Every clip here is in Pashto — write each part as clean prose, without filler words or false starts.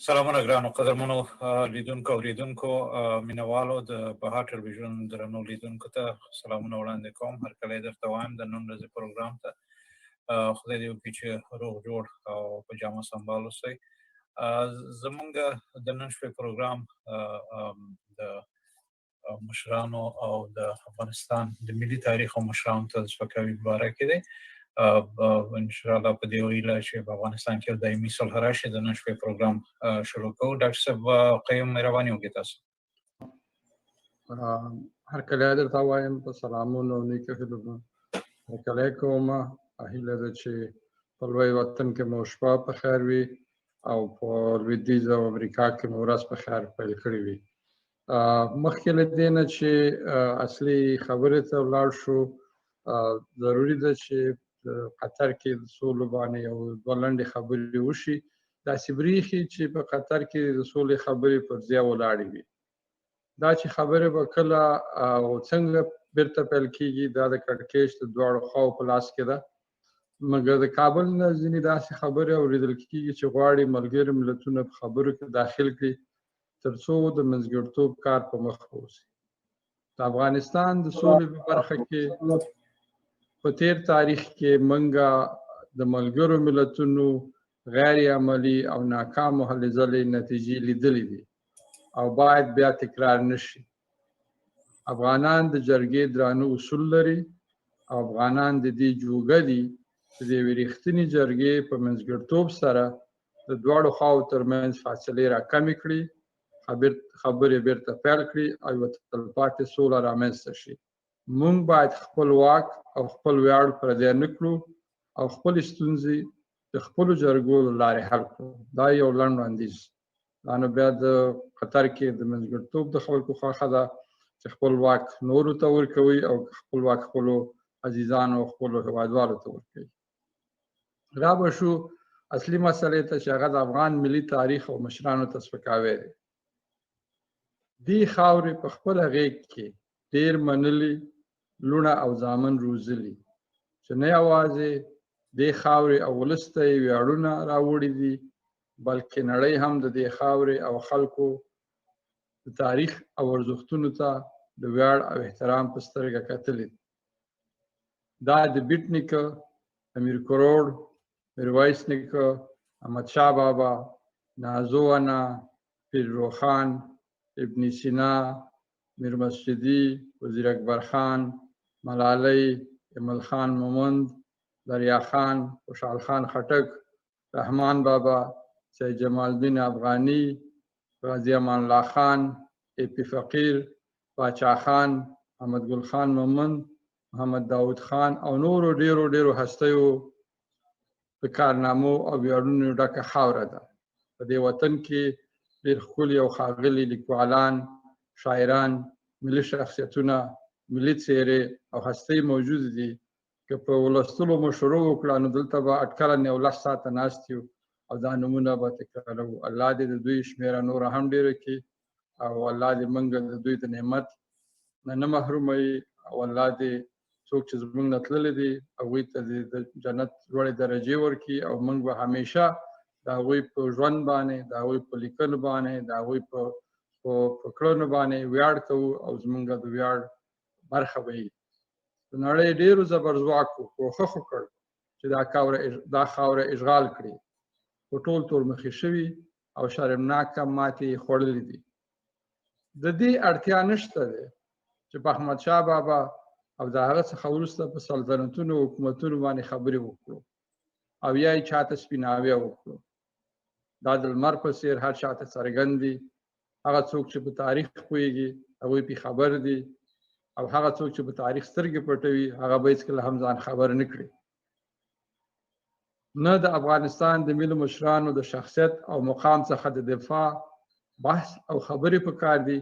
سلامونه ګرانو قدرمنو لیدونکو اوریدونکو، مینوالو، د بهار ټلویزیون درنو لیدونکو ته سلامونه وړاندې کوم. هرکلی درته وایم د نن ورځې پروګرام ته. خدای دې وکړي چې روغ جوړ او په جامه سمبال اوسئ. زمونږ د نن شپې پروګرام د مشرانو او د افغانستان د ملي تاریخ او مشرانو ته د سپکاوي باره کې دی. ان شاء الله په دې هیله چې په افغانستان کې دایمي صلح راشي، د نن شپې پروګرام شروع کوو. ډاکټر صاحب قیوم، مهرباني وکړئ تاسو. هرکلی درته وایم، په سلامونو او نیکو هیلو هرکلی کوم. هیله ده چې په لوی وطن کې مو شپه په خیر وي او په لویدیځ او امریکا کې مو ورځ په خیر پیل کړې وي. مخکې له دې نه چې اصلي خبرې ته ولاړ شو، ضروري ده چې قطر کې د سولې باندې یو دوه لنډې خبرې وشي. داسې برېښي چې په قطر کې د سولې خبرې پر ځای ولاړې وي. دا چې خبرې به کله او څنګه بیرته پیل کیږي، دا د کړکېچ د دواړو خواو په لاس کې ده. مګر د کابل نه ځینې داسې خبرې اورېدل کیږي چې غواړي ملګري ملتونه په خبرو کې داخل کړي، ترڅو د منځګړتوب کار په مخ بوځي. د افغانستان د سولې په برخه کې په تیر تاریخ کې منګه د ملګرو ملتونو غیر عملي او ناکامو هلې ځلې نتیجې لیدلې دي او باید بیا تکرار نشي. افغانان د جرګې درانه اصول لري او افغانان د دې جوګه دي چې د یوې رښتینې جرګې په منځګړتوب سره د دواړو خواوو ترمنځ فاصلې راکمې کړي، خبرې بیرته پیل کړي او یوه تلپاتې سوله رامنځته شي. مونږ باید خپل واک او خپل ویاړ پردی نه کړو او خپلې ستونزې د خپلو جرګو له لارې حل کړو. دا یو لنډ وړاندیز. دا نو بیا د قطر کې د منځګړتوب د خلکو خوښه ده چې خپل واک نورو ته ورکوي او خپل واک خپلو عزیزانو او خپلو هیوادوالو ته ورکوي. را به شو اصلي مسئلې ته چې هغه د افغان ملي تاریخ او مشرانو ته سپکاوی دی. دې خاورې په خپله غېږ کې ډېر منلي لوڼه او زامن روزلي چې نه یوازې دې خاورې او ولس ته یې ویاړونه راوړي دي، بلکې نړۍ هم د دې خاورې او خلکو د تاریخ او ارزښتونو ته د ویاړ او احترام په سترګه کتلې دي. دا د بیټ نیکه، امیر کروړ، میرویس نیکه، احمدشاه بابا، نازو انا، پیر روښان، ابن سینا، میر مسجدي، وزیر اکبر خان، ملالۍ، ایمل خان مومند، دریا خان، خوشحال خان خټک، رحمان بابا، سید جمال الدین افغاني، غازي امان الله خان، ایپي فقیر، باچا خان، احمد ګل خان مومند، محمد داود خان او نورو ډیرو ډیرو هستیو د کارنامو او ویاړونو ډکه خاوره ده. په دې وطن کې ډېر ښکلي او ښاغلي لیکوالان، شاعران، ملي شخصیتونه، ملي څیرې او هستۍ موجود دي. که په ولستلو مو شروع وکړه نو دلته به اټکلاً یو لس ساعته ناست یو او دا نومونه به تکرارو. الله دې د دوی شمېره نوره هم ډېره کړي او الله دې موږ د دوی د نعمت نه نه محروموي او الله دې څوک چې زموږ نه تللي دي هغوی ته دې د جنت لوړې درجې ورکړي او موږ به همیشه د هغوی په ژوند باندې، د هغوی په لیکنو باندې، د هغوی په کړنو باندې ویاړ کوو او زموږ د ویاړ برخه به وي. د نړۍ ډېرو زبرځواکو کوښښ وکړ چې دا خاوره اشغال کړي، خو ټول تورمخي شوي او شرمناکه ماتې یې خوړلې دي. د دې اړتیا نشته دی چې په احمدشاه بابا او د هغه څخه وروسته په سلطنتونو او حکومتونو باندې خبرې وکړو او یا یې چاته سپیناوی وکړو. دا د لمر په څېر هر چاته څرګند دي. هغه څوک چې په تاریخ پوهېږي هغوی پرې خبر دي او هغه څوک چې په تاریخ سترګې پټوي هغه به هېڅکله هم ځان خبر نه کړي. نه د افغانستان د ملي مشرانو د شخصیت او مقام څخه د دفاع بحث او خبرې پکار دي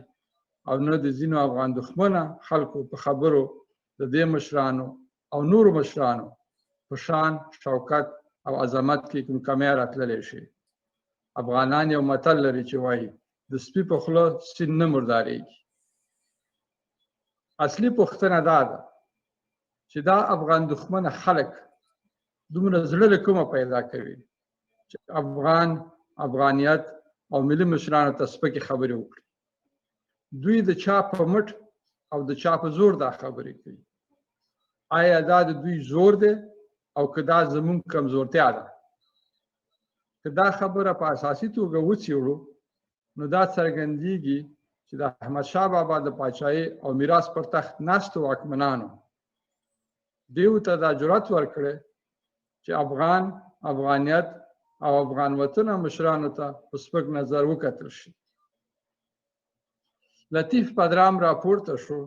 او نه د ځینو افغان دښمنه خلکو په خبرو د دې مشرانو او نورو مشرانو په شان، شوکت او عظمت کې کوم کمی راتللی شي. افغانان یو متل لري چې وایي د سپي په خوله سیند نه مردارېږي. اصلي پوښتنه دا ده چې دا افغان دښمنه خلک دومره زړه له کومه پیدا کوي چې افغان، افغانیت او ملي مشرانو ته سپکې خبرې وکړي. دوی د چا په مټ او د چا په زور دا خبرې کوي؟ آیا دا د دوی زور دی او که دا زموږ کمزورتیا ده؟ که دا خبره په اساسي توګه وڅېړو نو دا څرګندیږي چې د احمدشاه بابا د پاچاهۍ او میراث پر تخت ناستو واکمنانو دیو ته دا جرأت ورکړی چې افغان، افغانیت او افغان وطن مشرانو ته په سپک نظر وکتل شي. لطیف پدرام راپورته شو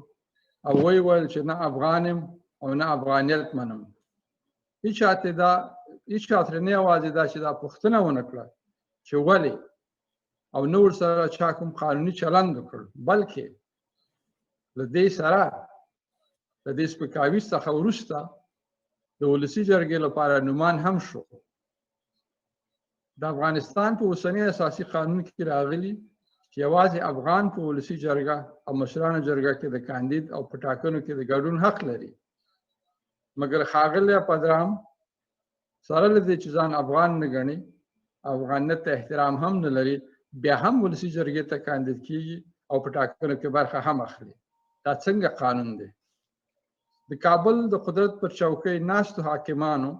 او ویې ویل چې نه افغان یم او نه افغانیت منم. هیچا ترې نه یوازې دا چې دا پوښتنه ونه کړه چې ولې، او نه ورسره چا کوم قانوني چلند وکړ، بلکې له دې سره له دې سپکاوي څخه وروسته د ولسي جرګې لپاره نومان هم شو. د افغانستان په اوسني اساسي قانون کې راغلي چې یوازې افغان په ولسي جرګه او مشرانو جرګه کې د کاندید او په ټاکنو کې د ګډون حق لري، مګر ښاغلی پدرام سره له دې چې ځان افغان نه ګڼي، افغانیت ته احترام هم نه لري، بیا هم ولسي جرګې ته کاندید کیږي او په ټاکنو کې برخه هم اخلي. دا څنګه قانون دی؟ د کابل د قدرت پر چوکۍ ناستو حاکمانو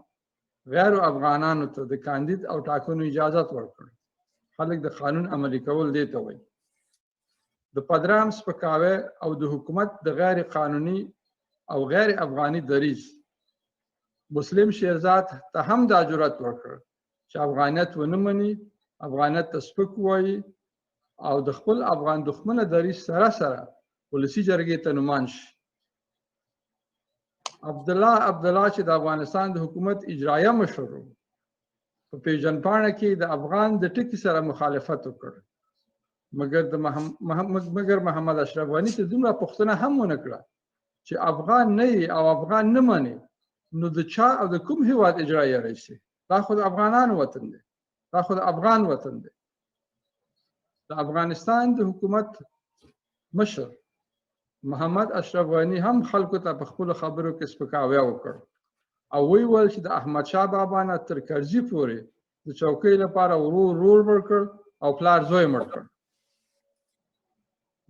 غیر افغانانو ته د کاندید او ټاکنو اجازت ورکړ. خلک د قانون عملي کول دې ته وایي. د پدرام سپکاوی او د حکومت د غیر قانوني او غیر افغاني دریځ مسلم شیرزاد ته هم دا جرأت ورکړ چې افغانیت ونه مني، افغانیت ته سپک ووایي او د خپل افغان دښمنه دریځ سره سره ولسي جرګې ته نومان شي. عبدالله عبدالله چې د افغانستان د حکومت اجرایه مشر و، په پیژنپاڼه کې د افغان د ټکي سره مخالفت وکړ، مګر محمد اشرف غني ته دومره پوښتنه هم ونه کړه چې افغان نه یې او افغان نه منې نو د چا او د کوم هیواد اجرایه رئیس یې؟ دا خو د افغانانو وطن دی، دا خو د افغان وطن دی. د افغانستان د حکومت مشر محمد اشرف غني هم خلکو ته په خپلو خبرو کې سپکاوی وکړ او ویې ویل چې د احمدشاه بابا نه تر کرزي پورې د چوکۍ لپاره ورور ورور مړ کړ او پلار زوی مړ کړ.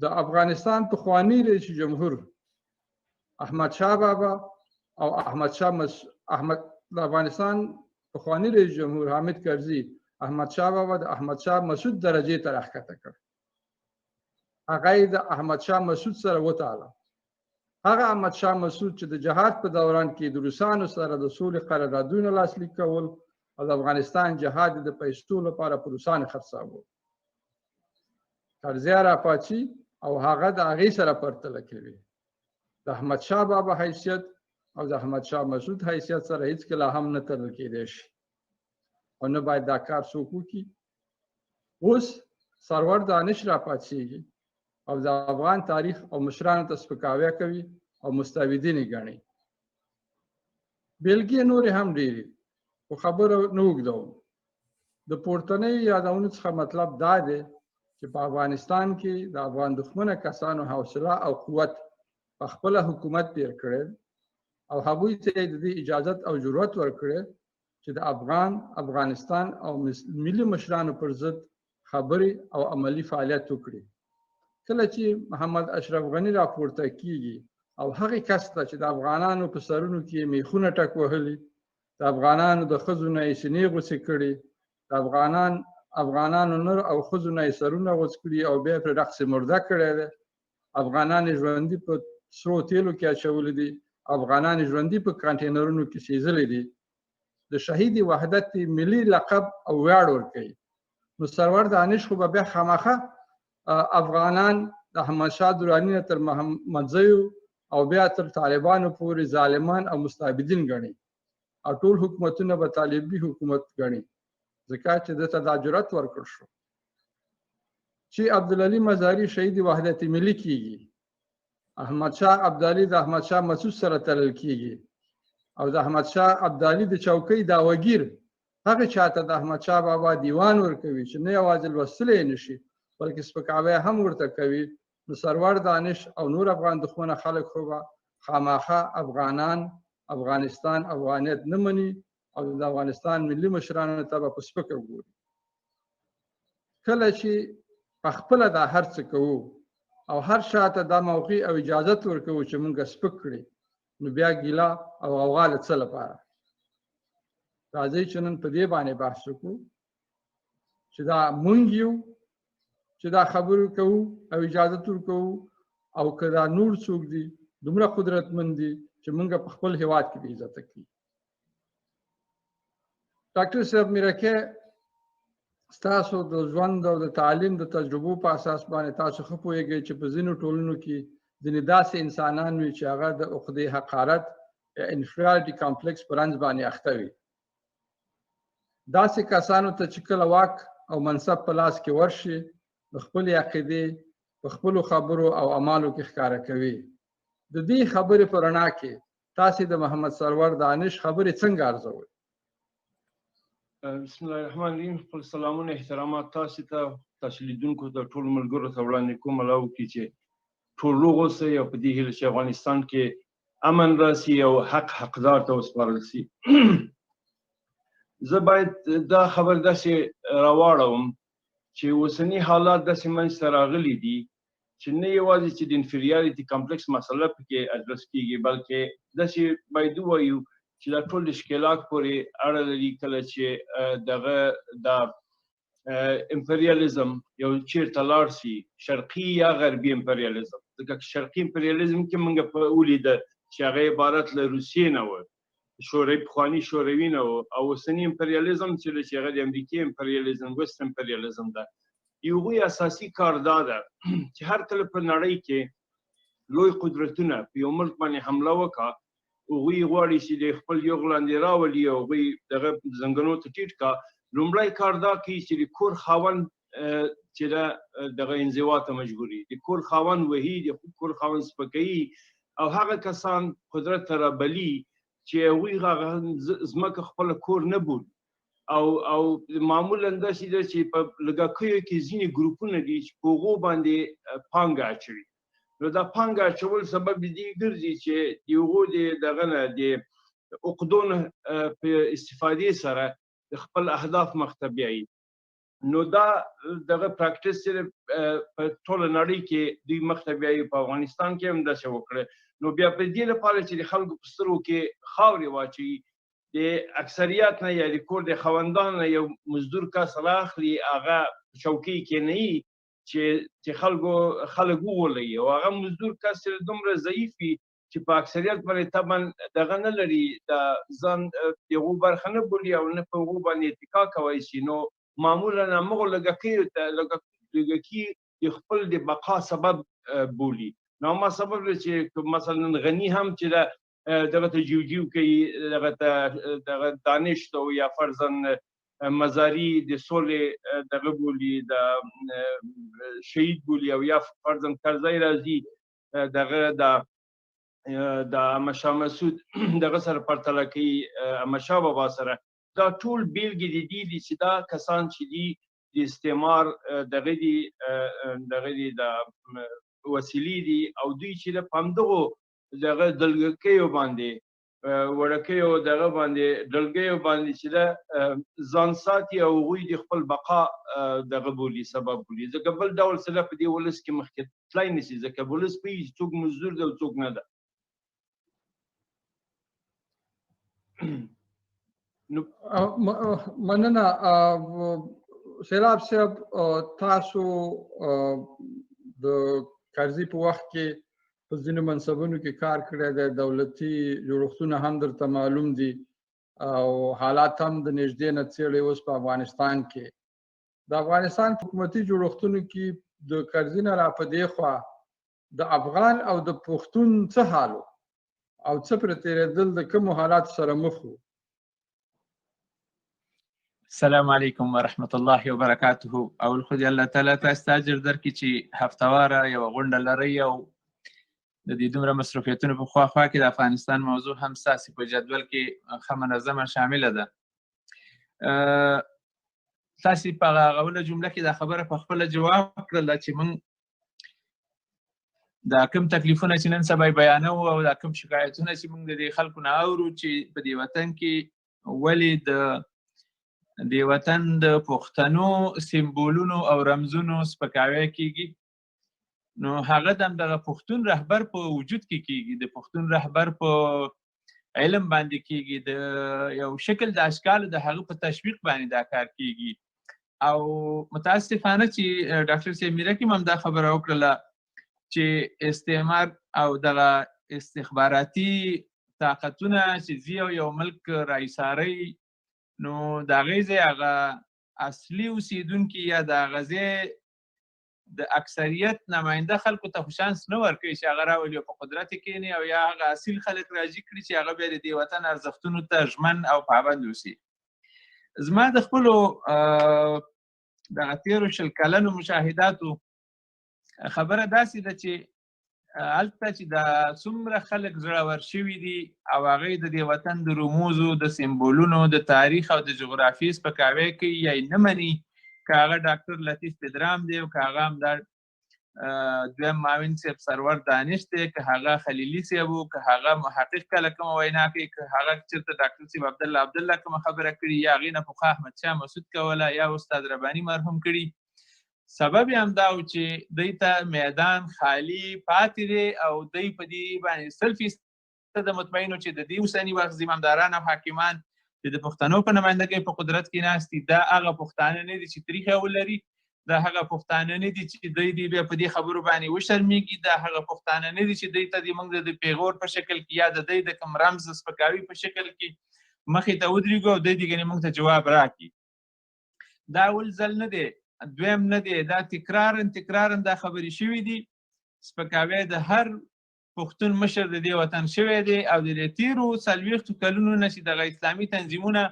د افغانستان پخوانی رئیس جمهور احمدشاه بابا او د افغانستان پخوانی رئیس جمهور حامد کرزي احمدشاه بابا د احمدشاه مسعود درجې ته راښکته کړ. هغه یې د احمدشاه مسعود سره وتاله. هغه احمدشاه مسعود چې د جهاد په دوران کې د روسانو سره د سولې قراردادونه لاسلیک کول او د افغانستان جهاد د پیسو لپاره په روسانو خرڅاوه. کرزی راپاڅي او هغه د هغې سره پرتله کوي. د احمدشاه بابا حیثیت او د احمدشاه مسعود حیثیت سره هیڅکله هم نه تړل کېدی شي او نه باید دا کار څوک وکړي. اوس سرور دانش راپاڅېږي او د افغان تاریخ او مشرانو ته سپکاوی کوي او مستبدین یې ګڼي. بېلګې نورې هم ډېرې، خو خبره نه اوږدوم. د پورتنیو یادونو څخه مطلب دا دی چې په افغانستان کې د افغان دښمنه کسانو حوصله او قوت په خپله حکومت تېر کړی او هغوی ته یې د دې اجازت او جرأت ورکړی چې د افغان، افغانستان او ملي مشرانو پر ضد خبرې او عملي فعالیت وکړي. کله چې محمد اشرف غني راپورته کیږي او هغې کس ته چې د افغانانو په سرونو کې میخونه ټک وهلي، د افغانانو د ښځو نه یې سینې غوڅې کړي، د افغانانو نر او ښځو نه یې سرونه غوڅ کړي او بیا پرې رقص مرده کړی دی، افغانان یې ژوندي په سرو تیلو کې اچولي دي، افغانان یې ژوندي په کانټینرونو کې سیزلي دي، د شهید وحدت ملي لقب او ویاړ ورکوي. نو سرور دانش خو به بیا خامخا افغانان د احمدشاه دراني نه تر محمدزیو او بیا تر طالبانو پورې ظالمان او مستبدین ګڼي او ټول حکومتونه به طالبي حکومت ګڼي، ځکه چې ده ته دا جرأت ورکړ شو چې عبدالعلي مزاري شهید وحدت ملي کیږي، احمدشاه ابدالي د احمدشاه مسعود سره تړل کیږي او د احمدشاه ابدالي د چوکۍ داوګیر هغه چاته د احمدشاه بابا دیوان ورکوي چې نه یوازې لوستلی نه شي بلکې سپکاوی هم ورته کوي. نو سرور دانش او نور افغان دښمنه خلک خو به خامخا افغانان، افغانستان، افغانیت نه مني او د افغانستان ملي مشرانو ته به په سپکه وګوري. کله چې په خپله دا هر څه کوو او هر شاته دا موقع او اجازت ورکوو چې مونږ سپک کړي، نو بیا ګیله او غوغا له څه لپاره؟ راځئ چې نن په دې باندې بحث وکړو چې دا مونږ یو چې دا خبرې کوو او اجازت ورکوو، او که دا نور څوک دي دومره قدرتمند دي چې مونږ په خپل هیواد کې بې عزته کړي. ډاکټر صاحب میرکه، ستاسو د ژوند او د تعلیم د تجربو په اساس باندې تاسو ښه پوهېږئ چې په ځینو ټولنو کې ځینې داسې انسانان وي چې هغه د عقدې حقارت یا inferiority complex په رنځ باندې اخته وي. داسې کسانو ته چې کله واک او منصب په لاس کې ورشي، د خپلې عقیدې په خپلو خبرو او اعمالو کې ښکاره کوي. د دې خبرې په رڼا کې تاسې د محمد سرور دانش خبرې څنګه ارزوئ؟ بسم الله الرحمن الرحیم. خپل سلامونه احترامات تاسو ته، تاسو لیدونکو ته، ټول ملګرو ته وړاندې کوم. الله وکړي چې ټول روغ اوسئ او په دې هیله چې افغانستان کې امن راسي او حق حقدار ته وسپارل سي. زه باید دا خبر داسې راواړوم چې اوسني حالات داسې منځته راغلي دي چې نه یوازې چې د inferiority complex مسله پکې ادرس کیږي، بلکې داسې باید ووایو چې دا ټول د ښکېلاک پورې اړه لري. کله چې دغه د امپریالیزم یو چیرته لاړ سي، شرقي یا غربي امپریالیزم، ځکه شرقي امپریالیزم کې موږ په ولیده چې هغه عبارت له روسیې نه و، شوروي، پخواني شوروي نه و، او اوسني امپریالیزم چې هغه د امریکې امپریالیزم، West امپریالیزم ده. د هغوی اساسي کار دا ده چې هر کله په نړۍ کې لوی قدرتونه په یو ملک باندې حمله وکړه، هغوی غواړي چې د خپل یوغ لاندې راولي او هغوی دغه زنګنو ته ټیټ کا. لومړی کار دا کوي چې د کور خاوند چې دغه انزوا ته مجبوري، د کور خاوند وهي، د کور خاوند سپکوي، او هغه کسان قدرت ته رابلي چې هغوی هغه ځمکه خپله کور نه بولي. او معمولاً داسې ده چې په لږکیو کې ځینې ګروپونه دي چې په هغو باندې پانګه اچوي. نو دا پانګه اچول سبب د دې ګرځي چې د هغو د دغه نه د عقدو نه په استفادې سره د خپل اهداف مخته بیایي. نو دا دغه practice چې په ټوله نړۍ کې دوی مخته بیایي، په افغانستان کې هم داسې وکړه. نو بیا په دې لپاره چې د خلکو په سترګو کې خاورې واچوي، د اکثریت نه یا د کور د خاوندان نه یو مزدور کس راخلي، هغه چوکۍ کېنوي چې خلک وغولوي، او هغه مزدور کس چې دومره ضعیف وي چې په اکثریت باندې طبعا دغه نه لري، د ځان د هغو برخه نه بولي او نه په هغو باندې اتکا کوی شي. نو معمولاً همغو لږکیو ته لږکي د خپل د بقا سبب بولي. نو ما سبب دی چې مثلاً غني هم چې ده دغه ته جیو کوي، دغه ته دغه دانش ته، یا فرضاً مزاري د سولې دغه بولي، د شهید بولي، او یا فرضاً کرزی راځي دغه د احمدشاه مسعود دغه سره پرتله کوي، احمدشاه بابا سره. دا ټول بېلګې د دې دي چې دا کسان چې دي د استعمار دغه دي، دغه دي د وسیلې دي، او دوی چې د په همدغو دغه دلګکیو باندې، وړکیو دغه باندې، دلګیو باندې چې ده ځان ساتي، او هغوی د خپل بقا دغه بولي، سبب بولي. ځکه بل ډول څه ده په دې ولس کې مخکې تلای نه شي، ځکه ولس پوهېږي چې څوک مزدور دی او څوک نه ده. نو مننه. سیلاب صاحب، تاسو د کرزي په وخت کې په ځینو منصبونو کې کار کړی دی، دولتي جوړښتونه هم درته معلوم دي او حالات هم د نږدې نه څېړئ. اوس په افغانستان کې د افغانستان په حکومتي جوړښتونو کې د کرزي نه را په دې خوا د افغان او د پښتون څه حال و او څه پرې تېرېدل، د کومو حالاتو سره مخ وو؟ السلام علیکم ورحمت الله وبرکاته. اول خو دې الله تعالی تاسو ته اجر درکړي چې هفتهواره یوه غونډه لرئ او د دې دومره مصروفیتونو په خوا خوا کې د افغانستان موضوع هم ستاسې په جدول کې ښه منظمه شامله ده. تاسې په هغه اوله جمله کې دا خبره په خپله جواب کړله چې موږ دا کوم تکلیفونه چې نن سبا یې بیانوو او دا کوم شکایتونه چې موږ د دې خلکو نه اورو چې په دې وطن کې ولې د د وطن د پښتنو سمبولونو او رمزونو سپکاوی کیږي، نو هغه د همدغه پښتون رهبر په وجود کې کیږي، د پښتون رهبر په علم باندې کیږي، د یو شکل د اشکالو د هغه په تشویق باندې دا کار کیږي. او متاسفانه چې ډاکټر صاحب میرکي هم دا خبره وکړله چې استعمار او دغه استخباراتي طاقتونه چې ځي او یو ملک رایساري، نو د هغې ځای هغه اصلي اوسېدونکي یا د هغه ځای د اکثریت نماینده خلکو ته خو چانس نه ورکوي چې هغه راولي او په قدرت یې کښېني، او یا هغه اصیل خلک راجي کړي چې هغه بیا د دې وطن ارزښتونو ته ژمن او پابند اوسي. زما د خپلو دغه تېرو 20 کلنو مشاهداتو خبره داسې ده چې هلته چې دا څومره خلک زړور شوي دي او هغوی د دې وطن د رموزو، د سمبولونو، د تاریخ او د جغرافیې سپکاوی کوي یا یې نه مني، که هغه ډاکټر لطیف پدرام دی او که هغه همدا دویم معاون صاحب سرور دانش دی، که هغه خلیلي صاحب و، که هغه محقق کله کومه وینا کوي، که هغه چېرته ډاکټر صاحب عبدالله عبدالله کومه خبره کړي، یا هغې نه پخوا احمد شاه مسعود کوله، یا استاد رباني مرحوم کړي، سبب یې همدا و چې دوی ته میدان خالي پاتې دی او دوی په دې باندې 100% مطمئن چې د دې اوسني وخت زمامداران او حاکمان چې د پښتنو په نمایندګۍ په قدرت کې ناست دي، دا هغه پښتانه نه دي چې تریخه ولري، دا هغه پښتانه نه دي چې دوی دې بیا په دې خبرو باندې وشرمېږي، دا هغه پښتانه نه دي چې دوی ته دې موږ د پیغور په شکل کې یا د دوی د کوم رمز سپکاوي په شکل کې مخې ته ودرېږو او دوی دې ګنې موږ ته جواب راکړي. دا اول ځل نه دی، دویم نه دی، دا تکراراً تکراراً دا خبرې شوې دي. سپکاوی د هر پښتون مشر د دې وطن شوی دی او د دې تېرو 40 کلونو نه چې دغه اسلامي تنظیمونه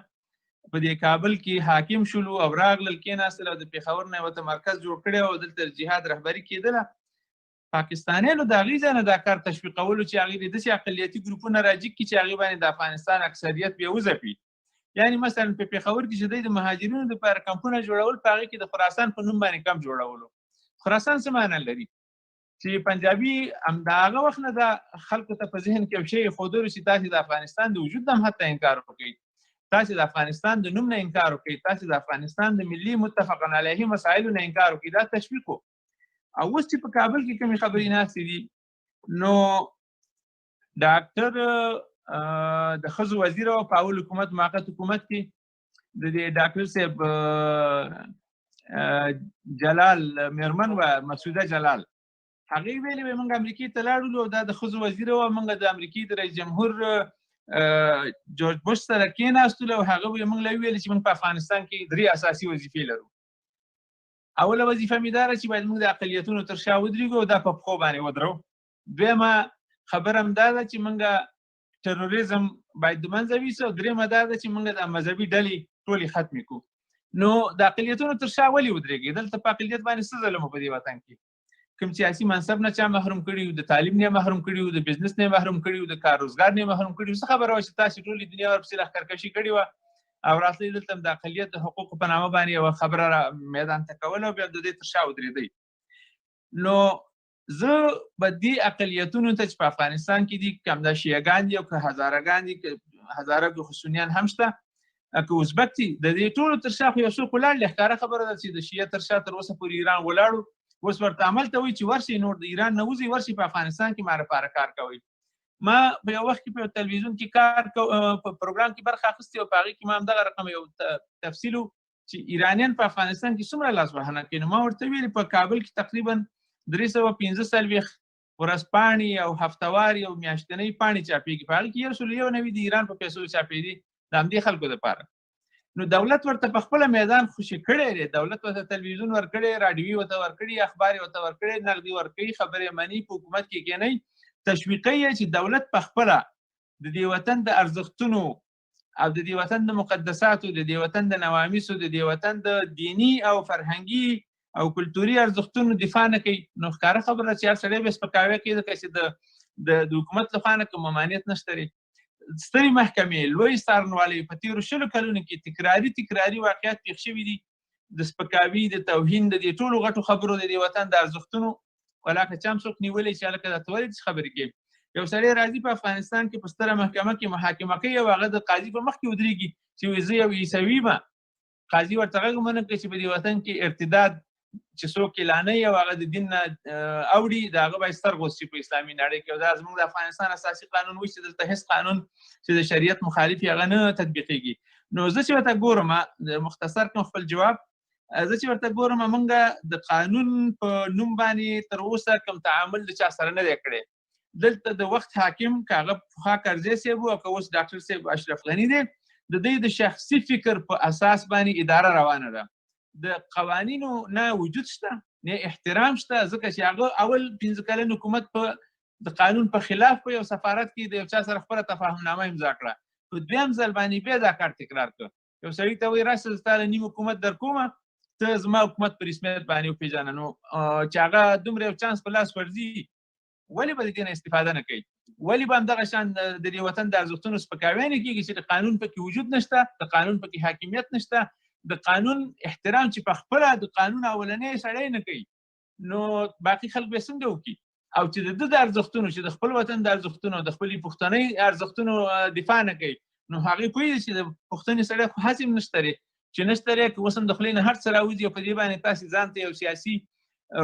په دې کابل کې حاکم شولو او راغلل، کېناستل او د پېښور نه یې ورته مرکز جوړ کړی او دلته جهاد رهبري کېدله، پاکستانیانو د هغې ځای نه دا کار تشویقولو چې هغې دې داسې اقلیتي ګروپونه راجیګ کړي چې هغې باندې د افغانستان اکثریت بیا وځپي. یعنی مثلا په پېښور کې چې دوی د مهاجرینو دپاره کمپونه جوړول، په هغې کې د خراسان په نوم باندې کمپ جوړولو. خراسان څه معنا لري؟ چې پنجابي همدا هغه وخت نه دا خلکو ته په ذهن کې یو شی ښودلو چې تاسې د افغانستان د وجود هم حتی انکار وکړئ، تاسې د افغانستان د نوم نه انکار وکړئ، تاسې د افغانستان د ملي متفقاً علیه مسایلو نه انکار وکړئ. دا تشویق و. او اوس چې په کابل کې کومې خبرې ناستې دي، نو ډاکټر د ښځو وزیر او په اول حکومت موقت حکومت کې د دې ډاکټر صاحب جلال میرمن وه، مسعوده جلال، هغې ویلې وی موږ امریکې ته لاړلو او دا د ښځو وزیر وه، موږ د امریکې د رئیس جمهور جورج بوش سره کېناستلو او هغه وی موږ له ویلې چې موږ په افغانستان کې درې اساسي وظیفې لرو. اوله وظیفه مې دا ده چې باید موږ د اقلیتونو تر شا ودرېږو او دا په پښو باندې ودرو. دویمه خبره هم دا ده چې موږ تروریزم باید د منځه ویسو، او درېیمه دا ده چې موږ د مذهبي ډلې ټولې ختمې کړو. نو د اقلیتونو تر شا ولې ودرېږي؟ دلته په اقلیت باندې څه ظلم و په دې وطن کې؟ کوم سیاسي منصب نه چا محروم کړي وو، د تعلیم نه محروم کړي وو، د بزنس نه محروم کړي وو، د کار روزګار نه محروم کړي وو. څه خبره وه چې تاسې ټولې دنیا ورپسې لښکرکشي کړې وه او راتلئ دلته هم د اقلیت د حقوقو په نامه باندې یوه خبره را میدان ته کوله او بیا د دې تر شا ودرېدئ. نو زه به دې اقلیتونو ته چې په افغانستان کې دي، که همدا شیعهګان دي او که هزارهګان دي، که هزاره که سنیان هم شته، که ازبک دي، د دې ټولو تر شا خو یو څوک ولاړ دی. ښکاره خبره ده چې د شیعه تر شا تر اوسه پورې ایران ولاړو، اوس ورته عمل ته وایي چې ورشئ نور د ایران نه وځئ، ورشئ په افغانستان کې ما لپاره کار کوئ. ما په یو وخت کې په یو تلویزیون کې کار په پروګرام کې برخه اخیستې او په هغې کې ما همدغه رقم یو تفصیل و چې ایرانیان په افغانستان کې څومره لاسوهنه کوي. نو ما ورته ویل په کابل کې تقریباً 345 ورځپاڼې او هفتهوارې او میاشتنۍ پاڼې چاپېږي، په هغې کې 191 د ایران په پیسو چاپېدي د همدې خلکو دپاره. نو دولت ورته په خپله میدان خوشې کړی دی، دولت ورته تلویزیون ورکړی، راډیوي ورته ورکړي، اخبار یې ورته ورکړی، نغدي ورکوي، خبرې مني، په حکومت کې کښېنوي، تشویقوي یې چې دولت په خپله د دې وطن د ارزښتونو او د دې وطن د مقدساتو، د دې وطن د نوامیسو، د دې وطن د دیني او فرهنګي او کلتوري ارزښتونو دفاع نه کوي. نو ښکاره خبره چې هر سړی به سپکاوی کوي، ځکه چې د حکومت لخوا نه کوم ممانعت نشته دی. سترې محکمې، لوی څارنوالۍ په تېرو 20 کلونو کې تکراري تکراري واقعیات پېښ شوي دي، د سپکاوي، د توهین، د دې ټولو غټو خبرو، د دې وطن د ارزښتونو، ولاکه چا هم څوک نیولی چې هلکه دا ته ولې داسې خبرې کوې؟ یو سړی راځي په افغانستان کې په ستره محکمه کې محاکمه کوي او هغه د قاضي په مخ کې ودرېږي چې وایي زه یو عیسوي یم، قاضي ورته غږ ونه کړ چې په دې وطن کې ارتداد چې څوک اعلانوي او هغه د دین نه اوړي، د هغه باید ستر غوڅ شي په اسلامي نړۍ کې. او دا زموږ د افغانستان اساسي قانون وایي چې دلته هېڅ قانون چې د شریعت مخالف وي هغه نه تطبیقېږي. نو زه چې ورته ګورم، مختصر کوم خپل جواب، زه چې ورته ګورم موږ د قانون په نوم باندې تر اوسه کوم تعامل د چا سره نه دی کړی. دلته د وخت حاکم که هغه پخوا کرزی صاحب و او که اوس ډاکټر صاحب اشرف غني دی، د دوی د شخصي فکر په اساس باندې اداره روانه ده. د قوانینو نه وجود شته نه احترام شته، ځکه چې هغه اول 5 کلن حکومت په د قانون په خلاف په یو سفارت کې د یو چا سره خپله تفاهمنامه امضا کړه، په دویم ځل باندې بیا دا کار تکرار کړ. یو سړي ته وایي راشه زه تا له نیم حکومت در کومه، ته زما حکومت په رسمیت باندې وپېژنه. نو چې هغه دومره یو چانس په لاس ورځي، ولې به د دې نه استفاده نه کوي؟ ولې به همدغه شان د دې وطن د ارزښتونو سپکاوی نه کېږي چې د قانون پکې وجود نشته، د قانون پکې حاکمیت نشته، د قانون احترام چې په خپله د قانون اولنی سړی نه کوي، نو باقي خلک به څنګه وکړي؟ او چې د ده د ارزښتونو، چې د خپل وطن د ارزښتونو، د خپلې پښتنۍ ارزښتونو دفاع نه کوي، نو هغې پوهېږي چې د پښتنې سړی خو هسې هم نشته دی، چې نشته دی که اوس هم د خولې نه هر څه راوځي او په دې باندې تاسې ځان ته یو سیاسي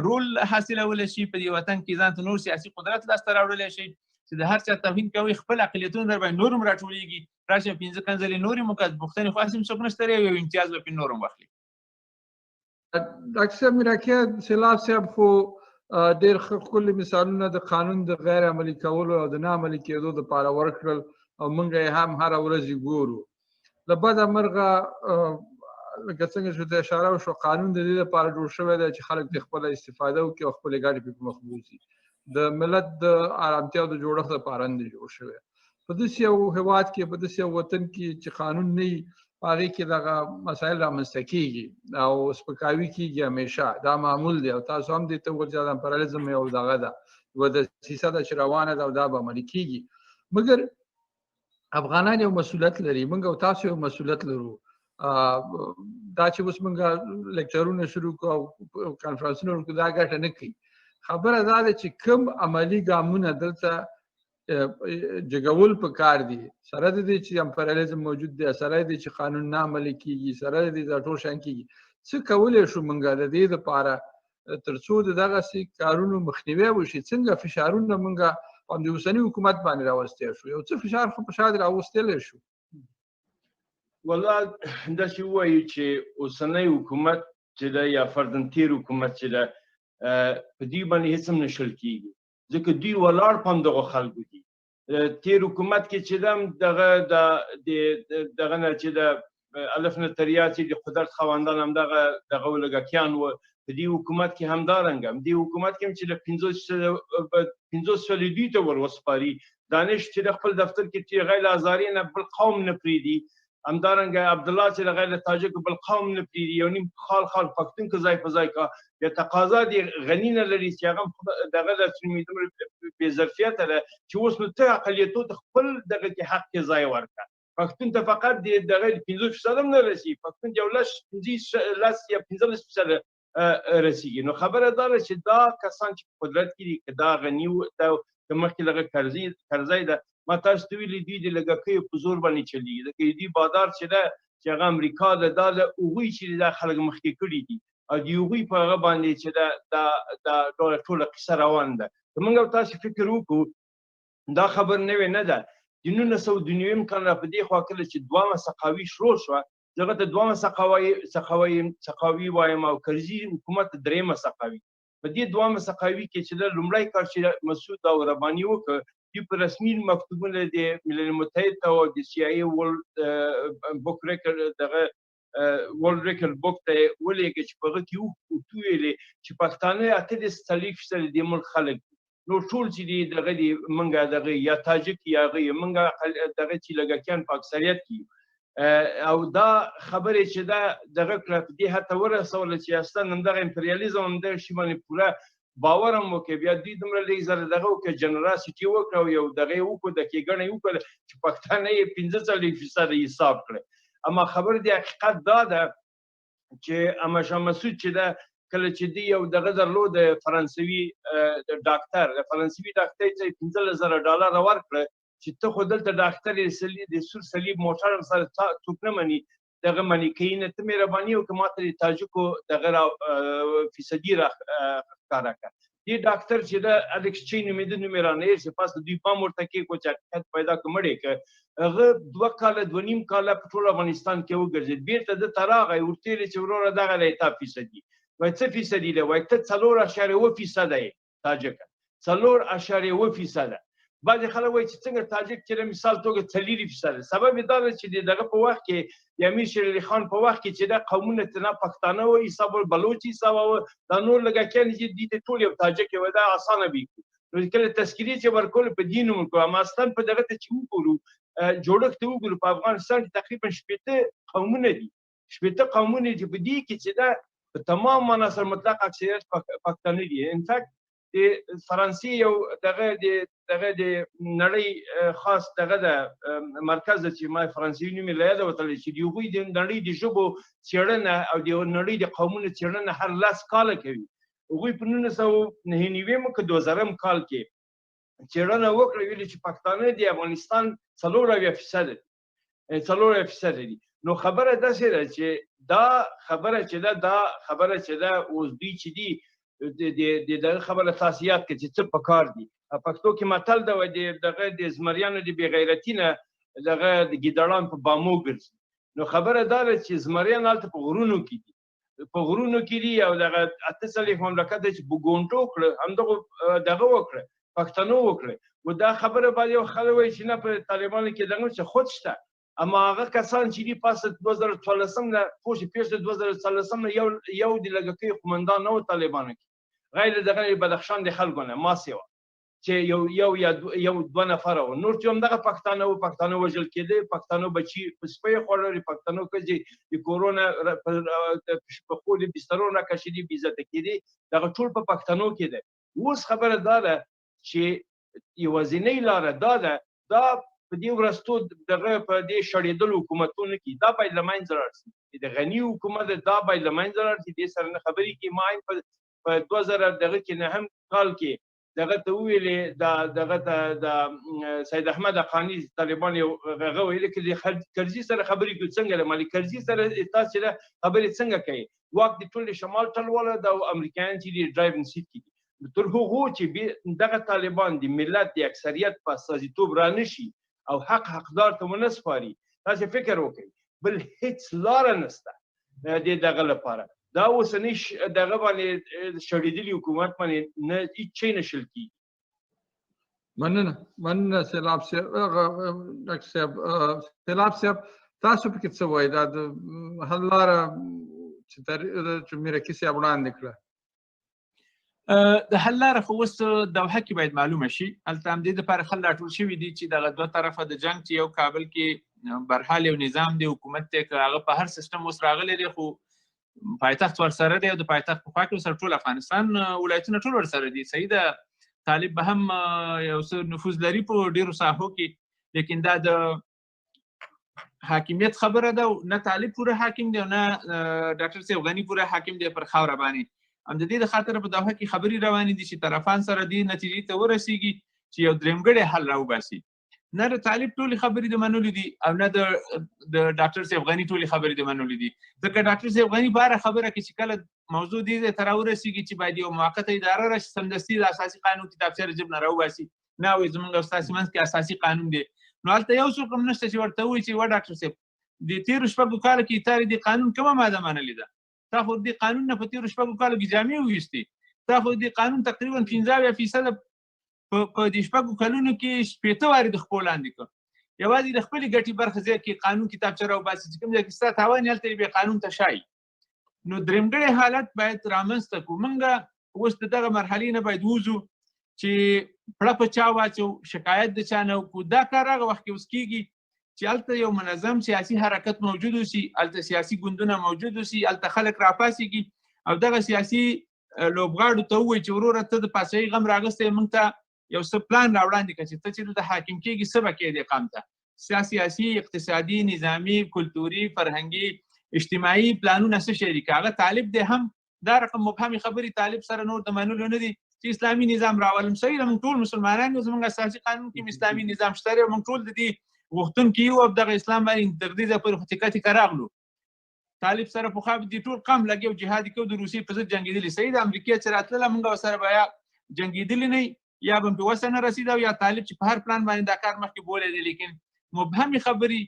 رول حاصلولی شي، په دې وطن کې ځان ته نور سیاسي قدرت لاسته راوړلی شي، چې د هر چا توهین کوي خپل اقلیتونه در باندې نور هم راټولېږي، راشه 5 کنځلې نورې مو کړه، پوښتنې خو هسې هم څوک نشته دی، یو امتیاز به پرې نور هم واخلي. ډاکټر صاحب میراکیا سیلاب صاحب خو ډېر ښه ښکلي مثالونه د قانون د غیر عملي کولو او د نه عملي کېدو دپاره ورکړل او موږ یې هم هره ورځ یې ګورو. له بده مرغه لکه څنګه چې ته اشاره وشوه، قانون د دې لپاره جوړ شوی دی چې خلک ترې خپله استفاده وکړي او خپلې ګټې پرې په مخ بوځي، د ملت د ارامتیا او د جوړښت لپاره نه دی جوړ شوی. په داسې یو هېواد کې، په داسې یو وطن کې چې قانون نه وي، په هغې کې دغه مسایل رامنځته کېږي او سپکاوي کېږي همیشه، دا معمول دی. او تاسو هم دې ته وویل چې دا امپریالیزم یو دغه ده، یوه دسیسه ده چې روانه ده او دا به عملي کېږي. مګر افغانان یو مسؤلیت لري، موږ او تاسو یو مسؤلیت لرو. دا چې اوس موږ لیکچرونه شروع کړو او کانفرانسونه وکړو، دا ګټه نه کوي. خبره دا ده چې کوم عملي ګامونه دلته جګول په کار دي، سره د دې چې امپریالیزم موجود دی، سره د دې چې قانون نه عملي کېږي، سره د دې دا ټول شیان کېږي، څه کولی شو موږ د دې لپاره تر څو د دغسې کارونو مخنیوی وشي؟ څنګه فشارونه موږ په همدې اوسني حکومت باندې راوستی شو؟ یو څه فشار خو په شا راوستلی شو. والله داسې ووایو چې اوسنی حکومت چې ده یا فرضاً تېر حکومت چې ده، په دوی باندې هېڅ هم نه شل کېږي، ځکه دوی ولاړ په همدغو خلکو دي. تېر حکومت کې چې ده هم دغه دغه نه چې ده الف نه تر یا چې د قدرت خاوندان همدغه دغه ولګکیان وو، په دې حکومت کې همدارنګه هم دې حکومت کې هم چې له 50 سلې دوی ته ور وسپاري، دانش چې د خپل دفتر کې چې غیر ازاري نه بل قوم نه پرېږدي، همدارنګه عبدالله چې غیر له تاجک بل قوم نه پرېږدي، یو نیم خال خال پښتون که ځای په ځای کا، بیا تقاضا دې غني نه لري چې هغه هم دغه د څه دومره بې ظرفیته ده چې اوس نو ته اقلیتو ته خپل دغه کې حق کې ځای ورکړه. پښتون ته فقط د دغه 5% هم نه رسي، پښتون یو لس، پنځه لس یا 15% رسیږي. نو خبره دا ده چې دا کسان چې په قدرت کې دي، که دا غني و، دا که مخکې دغه کرزی ده، ما تاسو ته ویلي دوی د لږکیو په زور باندې چلېږي، ځکه دوی بادار چې ده چې هغه امریکا ده، دا له هغوی چې دا خلک مخکې کړي دي او د هغوی په هغه باندې چې ده دا ټوله قصه روان ده. که موږ او تاسو فکر وکړو، دا خبر نوې نه ده. د 1990 کال را په دې خوا کله چې دویمه سقاوي شروع شوه، زه هغه ته دویمه سقاوي وایم او کرزي حکومت ته درېیمه سقاوي. په دې دویمه سقاوي کې چې ده لومړی کار چې مسعود او رباني وکړ، دوی په رسمي مکتوبونه د ملل متحد ته او د سي آی ای ورلډ بوک ریکارډ دغه ورلډ ریکارډ بوک ته یې ولېږه چې په هغه کې وویلې چې پښتانه 38% د دې ملک خلک دي، نو ټول چې دي دغه دي موږ دغه یا تاجک یا هغه یې، موږ دغه چې لږکیان په اکثریت کې یو. او دا خبرې چې ده دغه کړه، په دې حد ته ورسوله چې اصلاً همدغه امپریالیزم همدغه شي باندې پوره باور هم وکړي. بیا دوی دومره لږ زره دغه وکړه، جنراسیټي وکړه او یو دغه یې وکړه، د کېګڼه یې وکړه چې پښتانه یې 45% حساب کړه. اما خبر د حقیقت دا ده چې احمد شاه مسعود چې ده کله چې دی یو دغه درلود د فرانسوي، د ډاکتر، د فرانسوي ډاکتر ته یې 15,000 ډالر ورکړه چې ته خو دلته ډاکتر یې، د سور صلیب موټر سره څوک نه مني، دغه منې کوي نه، ته مهرباني وکړه ما ته د تاجکو دغه را فیصدي را ښکاره کړه. دې ډاکټر چې ده الکس چین نومېده، نوم یې رانه هېر شي، پس د دوی پام ورته کېښود چې حقیقت پیدا کړه، مړ یې کړه. هغه 2 کاله 2.5 کاله په ټول افغانستان کې وګرځېد، بېرته ده ته راغی، ورته ویل چې وروره دغه دی تا فیصدي. وایي څه فیصدي ده؟ وایي ته 4.7% یې تاجکه، 4.7%. بعضې خلک وایي چې څنګه تاجک چې د مثال توګه 4%. سبب یې دا ده چې د دغه په وخت کې، د امیر شېر علي خان په وخت کې چې دا قومونه ته نه پښتانه وو حساب ول، بلوچ حساب وو، دا نور لږکیان چې دوی ته ټول یو تاجک وو، دا اسانه وي. نو کله تذکرې چې ورکول په دین ورکول، اما اصلا په دغه ته چې وګورو، جوړښت ته وګورو، په افغانستان کې تقریبا 60 قومونه دي، 60 قومونه دي. په دې کې چې دا په تمام معنا سره مطلق اکثریت پښتانه دي. ان فکټ د فرانسې یو دغه د دغه د نړۍ خاص دغه د مرکز ده چې ما فرانسوي نوم یې له یاده وتلی، چې د هغوی د نړۍ د ژبو څېړنه او د نړۍ د قومونو څېړنه هر 10 کاله کوي. هغوی په 1999 که 2000 کال کې څېړنه وکړه، ویلي چې پښتانه د افغانستان 74% دي، 74% دي. نو خبره داسې ده چې دا خبره چې ده، دا خبره چې ده اوس دوی چې دي د دغه خبره تاسو یاد کړئ چې څه پکار دي. پښتو کې متل ده، وایي د دغه د زمریانو د بې غیرتي نه دغه د ګیدړان په بامو ګرځي. نو خبره دا ده چې زمریان هلته په غرونو کې دي، په غرونو کې دي، او دغه 48 مملکت دی چې بوګونټو کړه، همدغو دغه وکړه، پښتنو وکړه. و دا خبره باید یو خلک وایي چې نه په طالبانو کې دغه څه خود شته، اما هغه کسان چې دي پس 2014 نه، پوه شئ، پېښ د 2014 نه یو د لږکیو قومندان نه و طالبانو کې، غیر له دغه بدخشان د خلکو نه ما سیوا چې یو یو یا یو دوه نفره وو، نور چې همدغه پښتانه وو، پښتانه وژل کېده، پښتانو بچي په سپیو خوړلې، پښتنو ښځې د کورونه په خولې بسترو نه کشېدې، بې عزته کېدې، دغه ټول په پښتنو کې دی. اوس خبره دا ده چې یوازینۍ لاره دا ده، دا په دې وروستو دغه په دې شړېدلو حکومتونو کې دا باید له منځه لاړ شي. د غني حکومت دا باید له منځه لاړ شي، دې سره نه خبرې کړي. ما په 2000 دغه کې نهم کال کې دغه ته وویلې، دا دغه ته د سید احمد حقاني طالبان یو هغه ویلې چې د کرزي سره خبرې کړو، څنګه له مالي کرزي سره تاسې له خبرې څنګه کوي؟ واک د ټول شمال ټلواله ده او امریکایان چې دي ډرایوینګ سیټ کې دي. تر هغو چې دغه طالبان د ملت د اکثریت په استازیتوب را نه شي او حق حقدار ته ونه سپاري، تاسې فکر وکړئ بل هیڅ لاره نشته د دغه لپاره. دا اوسنی دغه باندې شړېدلي حکومت باندې نه هیڅ شی نه شل کېږي. مننه، مننه سیلاب صاحب. ډاکټر صاحب، سیلاب صاحب، تاسو پکې څه وایئ؟ دا د حل لاره چې میرکي صاحب وړاندې کړه. د حل لاره خو اوس دوحه کې باید معلومه شي. هلته همدې دپاره خلک راټول شوي دي چې دغه دوه طرفه د جنګ چې یو کابل کې برحال یو نظام دی، حکومت دی، که هغه په هر سیستم اوس راغلی دی، خو پایتخت ورسره دی او د پایتخت په خوا کې ورسره ټول افغانستان ولایتونه ټول ورسره دي. صحیح ده، طالب به هم یو څه نفوذ لري په ډېرو ساحو کې، لیکن دا د حاکمیت خبره ده، نه طالب پوره حاکم دی او نه ډاکټر صاحب غني پوره حاکم دی پر خاوره باندې. هم د دې د خاطر په دوحه کې خبرې روانې دي چې طرفان سره دې نتیجې ته ورسیږي چې یو درېیمګړی حل راوباسي. نه د طالب ټولې خبرې د منلو دي او نه د ډاکټر صاحب غني ټولې خبرې د منلو دي، ځکه ډاکټر صاحب غني په هره خبره کې چې کله موضوع دې ځای ته راورسیږي چې باید یو موقته اداره راشي، سمدستي د اساسي قانون کتابچه له جیب نه راوباسي، نه وایي زموږ او ستاسې منځ کې اساسي قانون دی. نو هلته یو څوک هم نشته چې ورته ووایي چې وه ډاکټر صاحب، د تېرو شپږو کالو کې تا دې قانون کومه ماده منلې ده؟ تا خو دې قانون نه په تېرو شپږو کالو کې جامې وویستې، تا خو دې قانون تقریبا 75% په دې شپږو کلونو کې 60 وارې د خپو لاندې کړ. یوازې د خپلې ګټې برخه ځای کې قانون کتابچه راوباسي چې کوم ځای کې ستا تاوان یې هلته یې بیا قانون ته ښایي. نو درېیمګړی حالت باید رامنځته کړو. موږ اوس د دغه مرحلې نه باید ووځو چې پړه په چا واچو، شکایت د چا نه وکړو. دا کار هغه وخت کې اوس کېږي چې هلته یو منظم سیاسي حرکت موجود اوسي، هلته سیاسي ګوندونه موجود اوسي، هلته خلک راپاڅېږي او دغه سیاسي لوبغاړو ته ووایي چې وروره ته د پاچاهۍ غم راغستی، موږ ته یو څه پلان راوړاندې کړه چې ته چې دلته حاکم کېږي څه به کوې دې قام ته. سیاسي، اقتصادي، نظامي، کلتوري، فرهنګي، اجتماعي پلانونه څه شی دي؟ که هغه طالب دی هم دا رقم مبهمې خبرې طالب سره نور د منلو نه دي چې اسلامي نظام راولم. صحیح ده، موږ ټول مسلمانان یو، زموږ اساسي قانون کې اسلامي نظام شته دی، موږ ټول د دې غوښتونکي یو او دغه اسلام باندې تر دې ځایه پورې خو تیکه تیکه راغلو. طالب سره پخوا دې ټول قام لګي او جهاد کوي، د روسیې په ضد جنګېدلي. صحیح ده، امریکې چې راتلله موږ سره بیا جنګېدلي نه، یا به په وسه نه رسېده، یا طالب چې په هر پلان باندې دا کار مخکې بولی دی. لیکن مبهمې خبرې،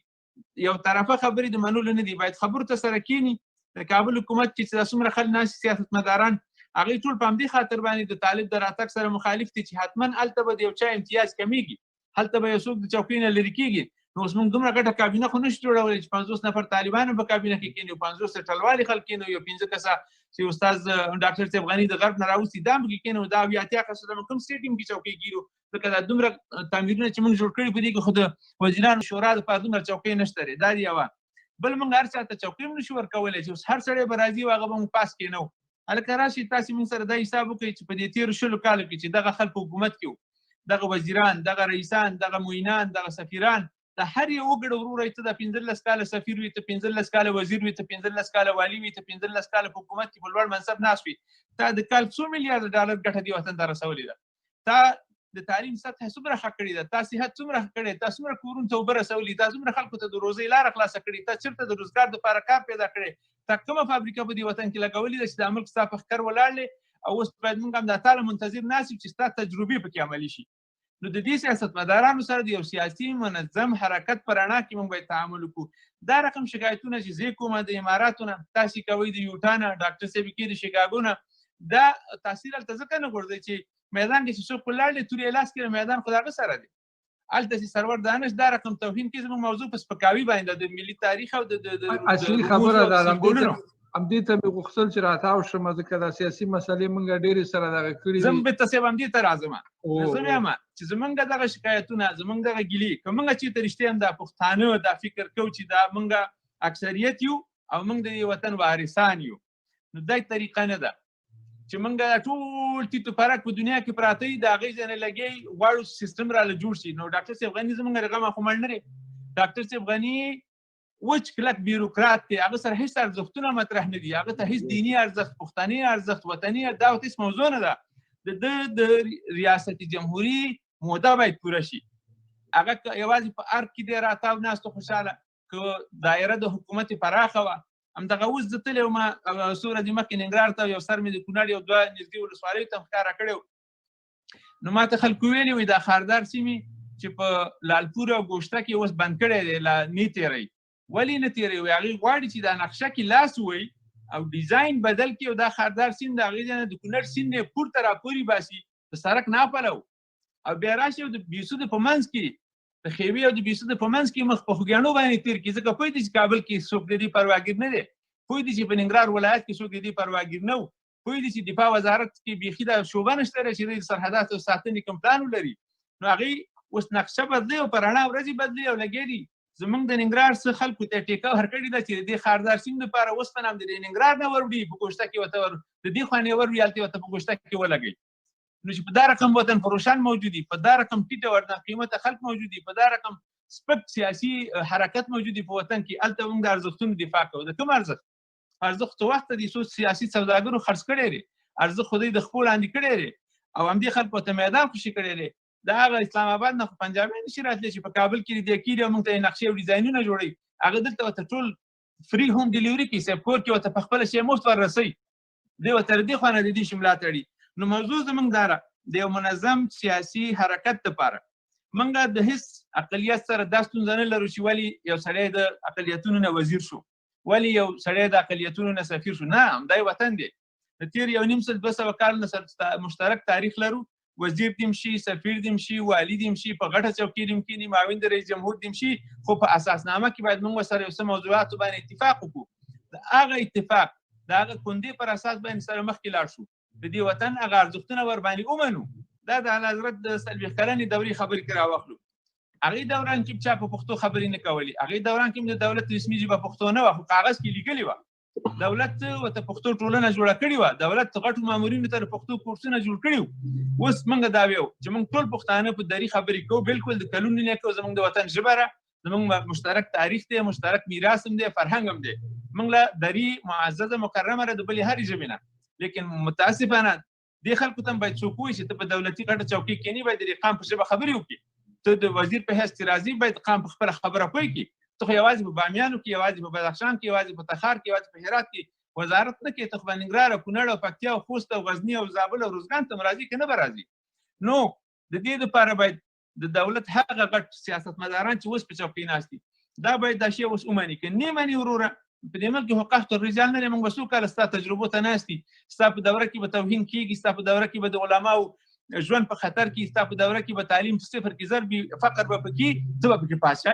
یو طرفه خبرې د منلو نه دي. باید خبرو ته سره کښېني. د کابل حکومت کې چې دا څومره خلک ناست سیاستمداران، هغوی ټول په همدې خاطر باندې د طالب د راتګ سره مخالف دي چې حتما هلته به د یو چا امتیاز کمیږي، هلته به یو څوک د چوکۍ نه لرې کېږي. نو اوس موږ دومره غټه کابینه خو نشو جوړولی چې 50 نفر طالبان په کابینه کې کښېني، 50 ټلوالي خلک کښېني، یو 5 کسه چې استاد ډاکټر صاحب غني د غرب نه راوستي دا هم پکې کښېني، دا 70 80 کسه د کوم سټېډیم کې چوکۍ ګیرو؟ ځکه دا دومره تعمیرونه چې موږ جوړ کړي په دې کې خو د وزیرانو شورا دپاره دومره چوکۍ نشته دی. دا دی یوه. بل موږ هر چا ته چوکۍ هم نشو ورکولی چې اوس هر سړی به راځي او هغه به موږ پاس کښېنو. هلکه راشئ تاسې موږ سره دا حساب وکړئ چې په دې تېرو 20 کالو کې چې دغه خلک حکومت کې وو، دغه وزیران، دغه رئیسان، دغه معینان، دغه سفیران، د هر یو وګړي وروره ته د 15 کاله سفیر وي، ته 15 کاله وزیر وي، ته 15 کاله والي وي، ته 15 کاله په حکومت کې په لوړ منصب ناست وي، تا د کال څو میلیارډ ډالر ګټه دې وطن ته رسولې ده؟ تا د تعلیم سطح څومره ښه کړې ده؟ تا صحت څومره ښه کړی؟ تا څومره کورونو ته اوبه رسولي؟ تا څومره خلکو ته د روزۍ لاره خلاصه کړې؟ تا چېرته د روزګار دپاره کار پیدا کړی؟ تا کومه فابریکه په دې وطن کې لګولې ده چې دا ملک ستا په ښکر ولاړ دی؟ او اوس باید موږ هم دا تا له منتظر ناست یو چې ستا تجربې پکې عملي شي. نو د دې سیاستمدارانو سره د یو سیاسي منظم حرکت په رڼا کې موږ باید تعامل وکړو. دا رقم شکایتونه چې زه کوم د اماراتو نه، تاسې کوئ د یوټا نه، ډاکټر صاحب کې د شیکاګو نه، دا تاثیر هلته ځکه نه غورځوي چې میدان کې چې څوک ولاړ دی تورې یې لاس کړې، میدان خو د هغه سره دی. هلته چې سرور دانش دا رقم توهین کوي، زموږ موضوع په سپکاوي باندې د ملي تاریخ او د اصلي خبره ده. همدې ته مې غوښتل چې راتاو شم، ځکه دا سیاسي مسلې موږ ډېرې سره دغه کړې دي. زه بېرته صاحب همدې ته راځم. زه وایم چې زموږ دغه شکایتونه، زموږ دغه ګیلې، که موږ چېرته رښتیا هم دا پښتانه دا فکر کوو چې دا موږ اکثریت یو او موږ د دې وطن وارثان یو، نو دا طریقه نه ده چې موږ ټول تیتو پرک په دنیا کې پراته یو، د هغې ځای نه لګي غواړو سیستم راله جوړ شي. نو ډاکټر صاحب غني زموږ غمه خو مړ نه دی. ډاکټر صاحب غني وچ کلک بیروکرات دی، هغه سره هیڅ ارزښتونه مطرح نه دي، هغه ته هیڅ دیني ارزښت، پښتني ارزښت، وطني دا ورته هیڅ موضوع نه ده. د ده د ریاست جمهوري موده باید پوره شي. هغه که یوازې په ارګ کې دی راتاو ناست خوشحاله، که دایره د حکومت پراخه وه. همدغه اوس زه تللی وم څو ورځې مخکې ننګرهار ته، یو سر مې د کونړ یو دوه نږدې ولسوالیو ته هم ښکاره کړی و. نو ما ته خلکو ویلي وایي دا خاردار سیمې چې په لالپور او ګوشته کې اوس بند کړی دی، لا نه تېروي. ولې نه تېروي؟ وایي هغوی غواړي چې دا نقشه کې لاس ووهي او ډیزاین بدل کړي او دا خاردار سیند د هغې ځای نه د کونړ سیند یې پورته راپورې باسي، د سړک نه پلو، او بیا راشي او د بیسودو په منځ کې، د خیوې او د بیسودو په منځ کې مخ په خوږیاڼو باندې تېر کړي. ځکه پوه دي چې کابل کې څوک د دې پرواګیر نه دی، پوه دي چې په ننګرهار ولایت کې څوک د دې پرواګیر نه و، پوه دي چې دفاع وزارت کې بیخي دا شعبه نشته چې د سرحداتو ساتنې کوم پلان ولري. نو هغوی اوس نقشه بدلوي او په رڼا ورځ یې بدلوي او لګیا دي. زمونږ د ننګرهار څه خلکو ته ټیکه ورکړې ده چې د دې خاردار سیند لپاره اوسپنه هم د دې ننګرهار نه وروړي، په ګوشته کې ورته د دې خوا نه یې وروړي، هلته یې ورته په ګوشته کې ولګوي. نو چې په دا رقم وطن فروشان موجود دي، په دا رقم ټیټه ورته قیمته خلک موجود دي، په دا رقم سپک سیاسي حرکت موجود دي په وطن کې، هلته موږ د ارزښتونو دفاع کوو. د کوم ارزښت؟ ارزښت وخت دي څو سیاسي سوداګرو خرڅ کړی دی، ارزښت خو دوی د خپل لاندې کړی دی او همدې خلکو ته میدان خوشې کړی دی. دا هغه اسلام آباد نه خو پنجابیان نشي راتلی چې په کابل کې دې کېږي او موږ ته یې نقشې او ډیزاینونه جوړوي. هغه دلته ورته ټول free home delivery کوي، صاحب کور کې ورته په خپله شی مفت ور رسوي، دی ورته دې خوا نه د دې شي ملاتړي. نو موضوع زموږ دا ده د یو منظم سیاسي حرکت دپاره موږ د هیڅ اقلیت سره دا ستونزه نه لرو چې ولې یو سړی د اقلیتونو نه وزیر شو، ولې یو سړی د اقلیتونو نه سفیر شو. نه، همدا یې وطن دی. د تېر 1.5 200 کال نه سره مشترک تاریخ لرو. وزیر دیم شي، سفیر دیم شي، والي دیم شي، په غټه چوکۍ دیم کښېني، معاون د رئیس جمهور دیم شي، خو په اساسنامه کې باید موږ سره یو څه موضوعاتو باندې اتفاق وکړو. د هغه اتفاق، د هغه کندې پر اساس باندې سره مخکې لاړ شو، د دې وطن هغه ارزښتونه ورباندې ومنو. دا د اعلیحضرت د 40 کلنې دورې خبرې کې راواخلو. هغې دوران کې چا په پښتو خبرې نه کولې، هغې دوران کې د دولت رسمي ژبه پښتو نه وه، خو کاغذ کې لیکلې وه. دولت ورته پښتو ټولنه جوړه کړې وه، دولت غټو مامورینو ته د پښتو کورسونه جوړ کړي وو. اوس موږ دا ویو چې موږ ټول پښتانه په دري خبرې کوو، بالکل د کلونو نه کوو. زموږ د وطن ژبه ده، زموږ مشترک تاریخ دی، مشترک میراث هم دی، فرهنګ هم دی. موږ له دري معززه مکرمه ده د بلې هرې ژبې نه. لیکن متاسفانه دې خلکو ته هم باید څوک ووایي چې ته په دولتي غټه چوکۍ کښېنې، باید د قام په ژبه خبرې وکړي. ته د وزیر په حیث چې راځي، باید قام په خپله خبره پوه کړي. ته خو یوازې په بامیانو کې، یوازې په بدخشان کې، یوازې په تخار کې، یوازې په هرات کې وزارت نه کوې، ته خو به ننګرهار او کونړ او پکتیا او خوست او غزني او زابل او روزګان ته هم راځي که نه به راځي؟ نو د دې دپاره باید د دولت هغه غټ سیاستمداران چې اوس په چوکۍ ناست دي دا باید دا شی اوس ومني. که نه مني وروره، په دې ملک کې خو قحط الرجال نه دی، موږ به څو کاله ستا تجربو ته ناست دي، ستا په دوره کې به توهین کېږي، ستا په دوره کې به د علماو ژوند په خطر کې، ستا په دوره کې به تعلیم په صفر کې ضرب وي، فقر به پکې، ته به پکې پاچا.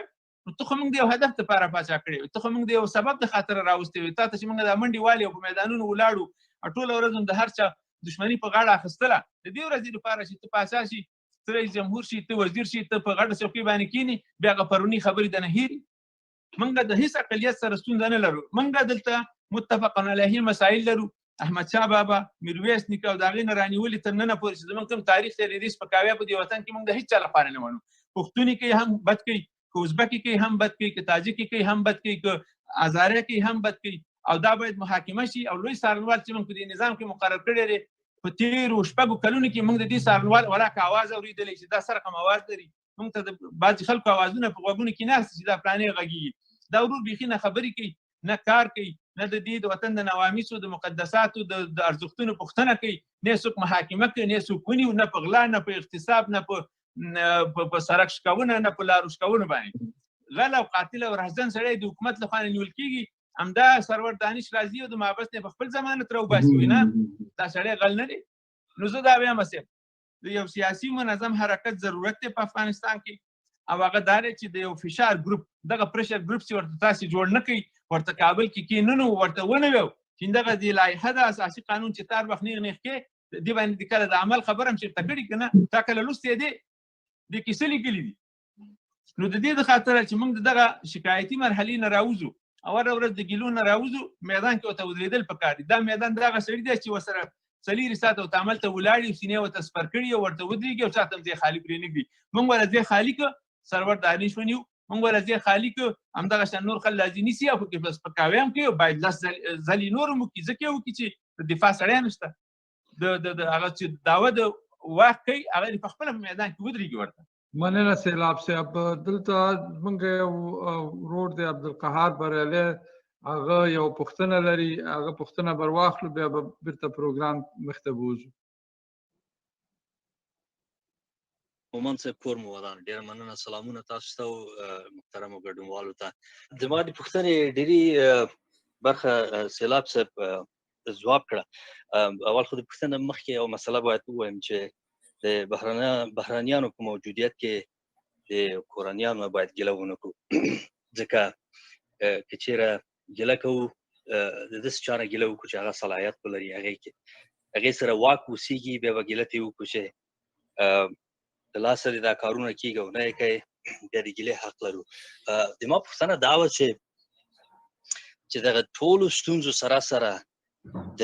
نو ته خو موږ د یو هدف دپاره پاچا کړی وې، ته خو موږ د یو سبب د خاطره راوستی وې. تا ته چې موږ دا منډې والې او په میدانونو ولاړو او ټوله ورځ هم د هر چا دښمني په غاړه اخیستله، د دې ورځې دپاره چې ته پاچا شي، ته رئیس جمهور شي، ته وزیر شي، ته په غټه څوکۍ باندې کښېنې، بیا هغه پروني خبرې د نه هېري. موږ د هیڅ اقلیت سره ستونزه نه لرو، موږ دلته متفق علیه مسایل لرو. احمد شاه بابا، میرویس نیکه او د هغې نه رانیولې تر ننه پورې چې زموږ کوم تاریخ دی، د دې سپکاوی په دې وطن کې موږ د هیڅ چا لپاره نه منو. پښتوني کوي هم بد کوي، که ازبکي کوي هم بد کوي، که تاجکي کوي هم بد کوي، که هزاره کوي هم بد کوي، او دا باید محاکمه شي. او لوی څارنوال چې موږ په دې نظام کې مقرر کړی دی، په تېرو شپږو کلونو کې موږ د دې څارنوال ولاکه اواز اورېدلی چې دا څه رقم اواز لري. موږ ته د بعضې خلکو اوازونه په غوږونو کې ناست چې دا فلانی غږېږي. دا ورور بیخي نه خبرې کوي، نه کار کوي، نه د دې د وطن د نوامیسو، د مقدساتو، د ارزښتونو پوښتنه کوي، نه څوک محاکمه کوي، نه څوک ونیو، نه په غلا، نه په اغتصاب، نه په سرک شکونه، نه په لارو شکونه باندې. غل او قاتل او رهزن سړی د حکومت له خوا نه نیول کېږي. همدا سرور دانش راځي او د محبس نه په خپل ضمانت راوباسي، وایي نه دا سړی غل نه دی. نو زه دا وایم صاحب، د یو سیاسي منظم حرکت ضرورت دی په افغانستان کې، او هغه دا دی چې د یو فشار ګروپ، دغه pressure group چې ورته تاسې جوړ نه کړئ، ورته کابل کې کښېننو، ورته ونه ویو چې دغه دې لایحه د اساسي قانون چې تار وخت نېغ نېغ کې دې باندې د کله د عمل خبره هم چېرته کړې که نه، تا کله لوستی دی، دې کې څه لیکلي دي؟ نو د دې د خاطره چې موږ د دغه شکایتي مرحلې نه راوځو او هره ورځ د ګیلو نه راوځو، میدان کې ورته ودرېدل پکار دي. دا میدان د هغه سړي دی چې ورسره څلېرویشت ساعته ورته عمل ته ولاړ وي، سینې ورته سپر کړي او ورته ودرېږي او چاته هم ځای خالي پرې نه ږدي. موږ ورته ځای خالي کړ، سرور دانش ونیو، موږ ورته ځای خالي کړ، همدغه شان نور خلک راځي نیسي او پکې بس سپکاوی هم کوي، باید لس ځلې نور هم وکړي، ځکه یې وکړي چې د دفاع سړی نشته. د هغه چې دعوه د واک کوي هغه دې په خپله په میدان کې ودرېږي ورته. مننه سیلاب صاحب. دلته موږ یو ورور دی عبدالقهار بریالی، هغه یو پوښتنه لري، هغه پوښتنه بر واخلو، بیا به بیرته پروګرام مخته بوځو. مومند صاحب کور مو ودان، ډېره مننه، سلامونه تاسو ته او محترمو ګډونوالو ته. زما د پوښتنې ډېری برخه سیلاب صاحب ځواب کړه. اول خو د پوښتنې مخکې یو مسله باید ووایم چې د بهرنیانو په موجودیت کې د کورنیانو باید ګیله ونه کړو، ځکه که چیرې ګیله کوو د داسې چا نه ګیله وکړو چې هغه صلاحیت ولري، هغې سره واک اوسېږي، بیا به ګیله ترې وکړو چې د لاسه دې دا کارونه کېږي او نه یې کوي، بیا د ګیلې حق لرو. د ما پوښتنه دا وه چې دغه ټولو ستونزو سره سره د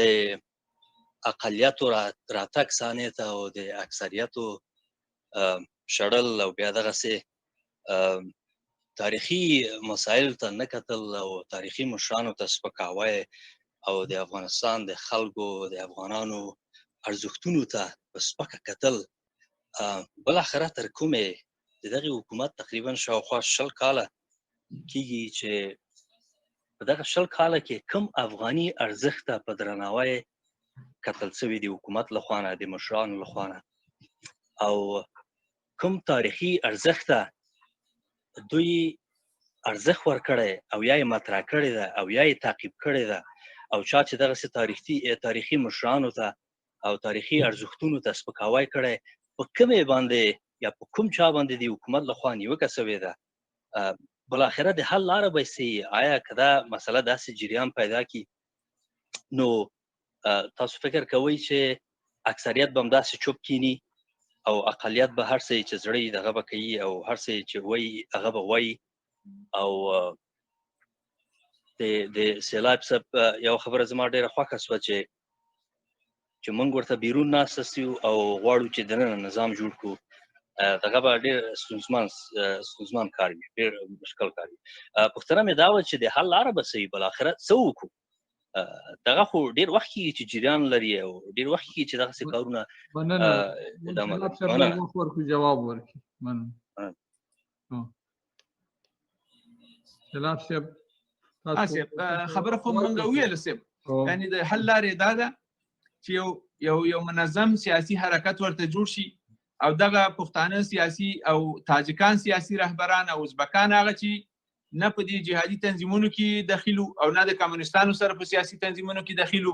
اقلیتو راتګ صحنې ته او د اکثریتو شړل او بیا دغسې تاریخي مسایل ته نه کتل او تاریخي مشرانو ته سپکاوی او د افغانستان د خلکو د افغانانو ارزښتونو ته په سپکه کتل، بالاخره تر کومې د دغه حکومت تقریبا شاوخوا 20 کاله کیږي چې په دغه 20 کاله کې کم افغاني ارزښت ته په درناوی کتل سوي دی حکومت له خوا نه، د مشرانو له خوا نه، او کوم تاریخي ارزښت ته دوی ارزښت ورکړی او یا یې مطرح کړې ده او یا یې تعقیب کړې ده، او چا چې دغسې تاریخي مشرانو ته او تاریخي ارزښتونو ته سپکاوی کړی، په کومې باندې یا په کوم چا باندې د حکومت له خوا نیوکه سوې ده، بالاخره د حل لاره به سي. آیا که دا مسله داسې جریان پیدا کړي نو تاسو فکر کوئ چې اکثریت به همداسې چوپ کینی او اقلیت به هر څه چې زړه یې دغه به کوي او هر څه چې وایي هغه به وایي؟ او د سیلاب صاحب یو خبره زما ډېره خوښه سوه چې موږ ورته بیرون ناست یو او غواړو چې دننه نظام جوړ کړو، دغه به ډېر ستونزمن کار وي، ډېر مشکل کار وي. پوښتنه مې دا وه چې د حل لاره به څه وي، بالاخره څه وکړو؟ دغه خو ډېر وخت کېږي چې جریان لري او ډېر وخت کېږي چې دغسې کارونه مننه. ادامه لري. مننه. وخت ورکړو، جواب ورکړي. مننه. سیلاب صاحب، صاحب، خبره خو مونږ ویل صاحب، یعنی د حل لارې دا ده چې یو یو یو منظم سیاسي حرکت ورته جوړ شي، او دغه پښتانه سیاسي او تاجکان سیاسي رهبران او ازبکان هغه چې نه په دې جهادي تنظیمونو کې دخیلو او نه د کمونستانو سره په سیاسي تنظیمونو کې دخیلو،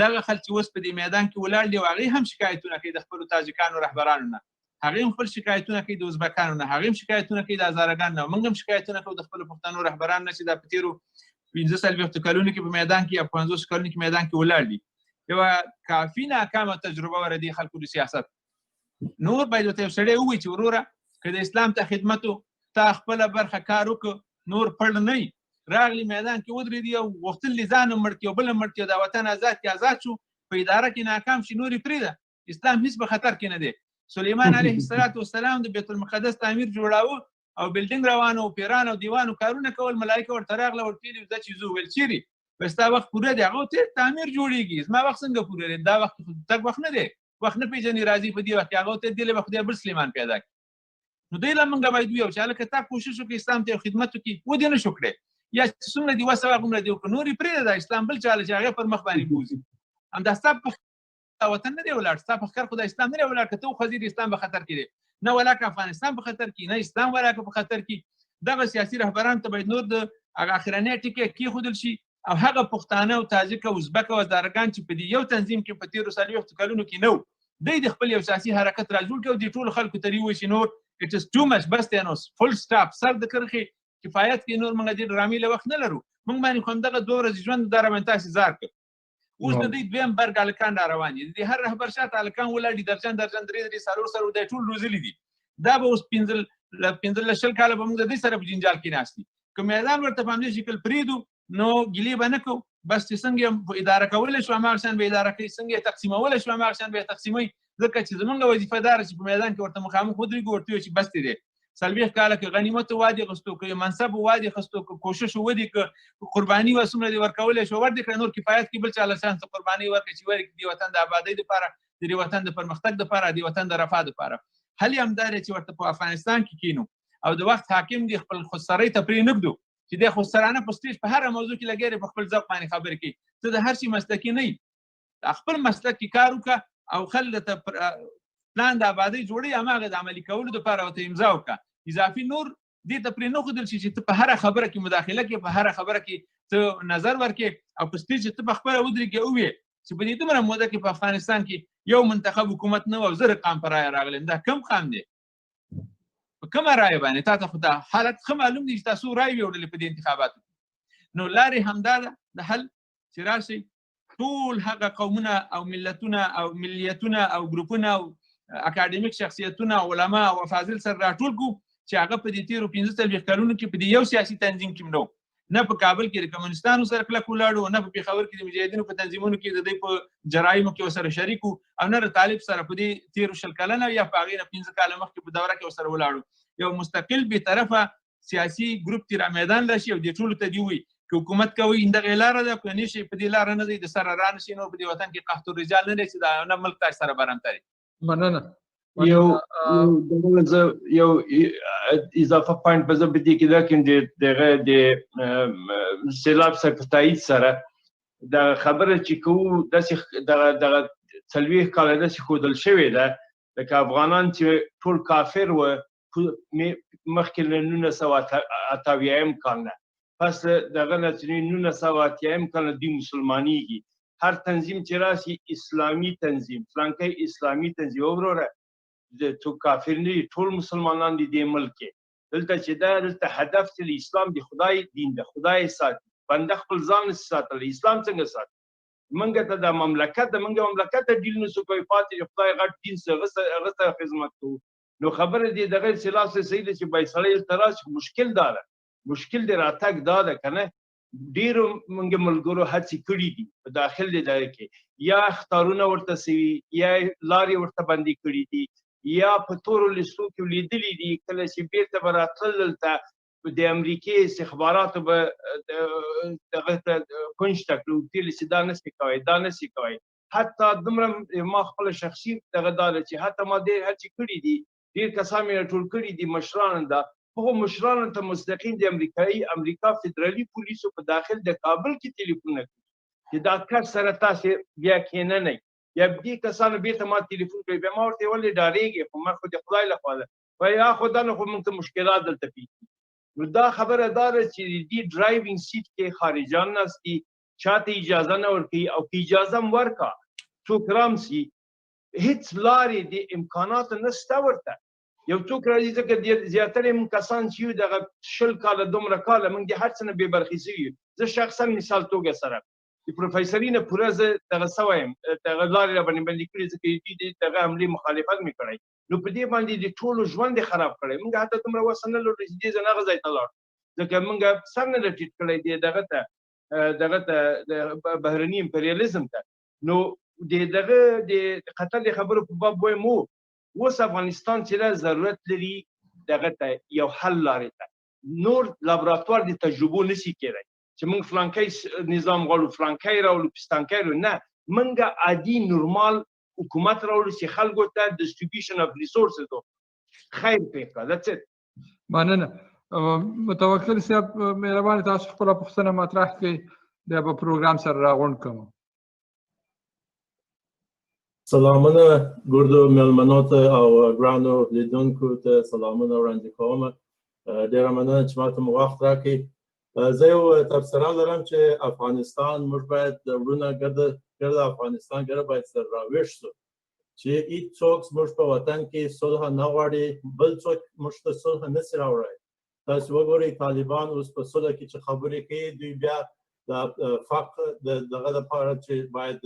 دغه خلک چې اوس په دې میدان کې ولاړ دي، هغوی هم شکایتونه کوي د خپلو تاجکانو رهبرانو نه، هغوی هم خپل شکایتونه کوي د ازبکانو نه، هغوی هم شکایتونه کوي د هزارګانو نه، موږ هم شکایتونه کوو د خپلو پښتنو رهبرانو نه چې دا په تېرو 45 کلونو کې په میدان کې یا 50 کلونو کې میدان کې ولاړ دي. یوه کافي ناکامه تجربه وره دي خلکو د سیاست. نور باید ورته یو سړی ووایي چې وروره که د اسلام ته خدمت و، تا خپله برخه کار وکړ، نور پړ نه یې، راغلي میدان کې ودرېدي او غوښتل یې ځان هم مړ کړي او بل هم مړ کړي او دا وطن ازاد کړي، ازاد شو، په اداره کې ناکام شي، نور یې پرېږده. اسلام هیڅ په خطر کې نه دی. سلیمان علیه السلام د بیت المقدس تعمیر جوړاوه او بلډینګ روان و، پیران او دیوانو کارونه کول، ملایکه ورته راغله ورته ویل ځه چې ځو، ویل چیرې؟ بس ستا وخت پوره دی. هغه ورته ویل تعمیر جوړېږي، زما وخت څنګه پوره دی؟ دا وخت خو تګ وخت نه دی، وخت نه پېژني، راځي په دې وخت کې. هغه ورته ویل دې له به خدای بل سلیمان پیدا کړي. نو دی له موږ باید ویو چې هلکه تا کوشش وکړي اسلام ته یو خدمت وکړي، ودې نه شو کړی، یا چې څومره دې وسه وه هغومره دې وکړه، نور یې پرېږده، دا اسلام بل چا له چې هغې پر مخ باندې بوځي. همدا ستا په وطن نه دی ولاړ، ستا په ښکر خو دا اسلام نه دی ولاړ، که ته وخوځېږې اسلام به خطر کې دی، نه ولاکه افغانستان په خطر کې، نه اسلام ولاکه په خطر کې. دغه سیاسي رهبران ته باید نور د هغه اخرنی ټکی کېښودل شي، او هغه پښتانه او تاجک او ازبک او هزارګان چې په دې یو تنظیم کې په تېرو 40 کلونو کې نه وو، دوی د خپل یو سیاسي حرکت را جوړ کړي او دې ټولو خلکو ته ووایي چې نور it is too much، بس دی نو فول سټاپ، سر د کرښې کفایت کې، نور موږ دې ډرامې له وخت نه لرو، موږ باندې خو همدغه 2 ورځې ژوند دا راباندې تاسې ځار کړ. اوس د دې دویم برګ هلکان را روان دي، د دې هر رهبر شاته هلکان ولاړ دي، درجن درجن درې درې څلور څلور دی ټول روزلي دي. دا به اوس 15 شل کاله به موږ د دې سره په جنجال کې ناست دي. که میدان ورته په همدې شکل پرېږدو نو ګیلې به نه کوو، بس چې څنګه یې اداره کولی شو هماغه شان به اداره کوي، څنګه یې تقسیمولی شو هماغه شان به یې تقسیموي، ځکه چې زمونږ وظیفه دا ده چې په میدان کې ورته مخامخ ودرېږو، ورته ووایو چې بس دې دی 40 کاله که غنیمت وادي غوښتو، که منصب وادي غوښتو، که کوشش ودی، که قرباني و څومره دې ورکولی شو ور دې کړه، نور کفایت کې بل چا له چانس قرباني ورکړي چې ورکړي د وطن د آبادۍ دپاره، د دې وطن د پرمختګ دپاره، د وطن د رفاه دپاره. حل یې همدا دی چې ورته په افغانستان کې کینو او د وخت حاکم دې خپل خودسرۍ ته پرې نه ږدو چې دی خودسرانه په سټیج په هره موضوع کې لګیا دی په خپل ذوق باندې خبرې کوي. ته د هر شي مسلکي نه یې، خپل مسلک کې کار وکړه او خلک ته پلان د آبادۍ جوړوي، هماغه د عملي کولو دپاره ورته امضا وکړه. اضافي نور دې ته پرې نه ښودل شي چې ته په هره خبره کې مداخله کوې، په هره خبره کې ته نظر ورکړې او په سټیج ته په خپله ودرېږې او ووایې چې په دې دومره موده کې په افغانستان کې یو منتخب حکومت نه و او زه د قام په رایه راغلم. دا کم قام دی؟ په کومه رایه باندې؟ تا ته خو دا حالت ښه معلوم دی چې تاسو رایې وړلې په دې انتخاباتو کې. نو لارې همدا ده د حل چې راشئ ټول هغه قومونه او ملتونه او ملیتونه او ګروپونه او اکاډمیک شخصیتونه او علما او افاضل سره راټول کړو چې هغه په دې تېرو 45 کلونو کې په دې یو سیاسي تنظیم کې نه و، نه په کابل کې د کمونستانو سره کلک ولاړو، نه په پېښور کې د مجاهدینو په تنظیمونو کې د دوی په جرایمو کې ورسره شریک وو، او نه د طالب سره په دې تېرو 20 کلنه یا په هغې نه 5 کاله مخکې په دوره کې ورسره ولاړو. یو مستقل بېطرفه سیاسي ګروپ دې را میدان راشي او دې ټولو ته دې ووایي که حکومت کوي دغه لاره ده، که نه شي په دې لاره نه ځي، د سره را نه شي، نو په دې وطن کې قحط الرجال نه دی چې دا نه ملک تاسو سره برمته دی. مننه. یو یو اضافه پوینټ به زه په دې کې دا کوم دغه د سیلاب صاحب په تایید سره دا خبره چې کوو داسې دغه 40 کاله داسې ښودل شوې ده لکه افغانان چې ټول کافر وه مخکې له 1978 کال نه، پس دغه نه چې 1980 کال نه دوی مسلمانېږي. هر تنظیم چې راشي اسلامي تنظیم، فلانکی اسلامي تنظیم، وروره څوک کافر نه دي، ټول مسلمانان دي دې ملک کې. دلته چې دا دلته هدف چې اسلام دی، خدای دین ده، خدای ساتي، بنده خپل ځان نشي ساتلی، اسلام څنګه ساتي؟ موږ ته دا مملکت ده، موږ مملکت ته ډیل نشو کوی، پاتې چې خدای غټ دین څه هغه سره خدمت کوو. نو خبره دې دغه سیلاب څه صحیح ده چې باید سړی دلته راشي، مشکل دا ده، مشکل د راتګ دا ده که نه ډېرو موږ ملګرو هڅې کړې دي په داخل دې دغه کې، یا اخطارونه ورته سوي، یا لارې ورته بندې کړې دي، یا په تورو لیستو کې لیدلي دي. کله چې بېرته به راتلل دلته د امریکې استخباراتو به دغه ته کنج ته کړو، ویل چې دا نه شي کوی، دا نه شي کوی. حتی دومره ما خپله شخصي دغه دا ده چې حتی ما ډېر هڅې کړې دي، ډېر کسان مې راټول کړي دي، مشران ده، هغو مشرانو ته مستقیم د امریکا فدرالي پولیسو په داخل د کابل کې ټلیفون کړي چې دا کس سره تاسې بیا کښېننئ، یا دې کسانو بېرته ما ټلیفون کړی، بیا ما ورته ولې ډارېږې، خو ما خو د خدای لخوا ده، وایي خو دا نو خو موږ ته مشکلات دلته پېښېږي. نو دا خبره دا ده چې د دې driving seat کې خارجان ناست دي، چاته اجازه نه ورکوي، او که اجازه هم ورکړه څوک رام سي، هیڅ لارې د امکاناتو نشته ورته. یو څوک راځي، ځکه زیاتره موږ کسان چې یو دغه 20 کاله دومره کاله موږ د هر څه نه بې برخې سوي یو. زه شخصا مثال توګه سره د پروفیسري نه پوره زه دغه څه وایم، دغه لارې را باندې بندې کړې، ځکه دوی د دغه حملې مخالفت مې کړی، نو په دې باندې د ټولو ژوند یې خراب کړی. موږ حتی دومره وسه نه لرو چې دې ځای نه هغه ځای ته لاړ، ځکه موږ سر نه ده ټیټ کړی دې دغه ته د بهرني امپریالیزم ته. نو د دغه د قتل د خبرو په باب وایم، اوس افغانستان چې ده ضرورت لري دغه ته یو حل لارې ته، نور لابراتوار د تجربو نسی کېدای چې موږ فلانکی نظام غواړو، فلانکی راوړو، پستانکی راوړو. نه، موږ عادي نورمال حکومت راوړو چې خلکو ته distribution of resources خیر پېښ کړه. That's it. مننه متوکل صاحب، مهرباني تاسو خپله پوښتنه مطرح کړئ، بیا به پروګرام سره راغونډ کړم. سلامونه ګردو مېلمنو ته او ګرانو لیدونکو ته سلامونه وړاندې کوم. ډېره مننه چې ماته مو وخت راکړئ. زه یو تبصره لرم چې افغانستان موږ باید وروڼه ګرده افغانستان ګرده باید سره راویښ شو چې هیڅوک زموږ په وطن کې صلح نه غواړي، بل څوک موږ ته صلح نه شي راوړی. تاسو وګورئ طالبان اوس په صلح کې چې خبرې کوي، دوی بیا د فقه د دغه لپاره چې باید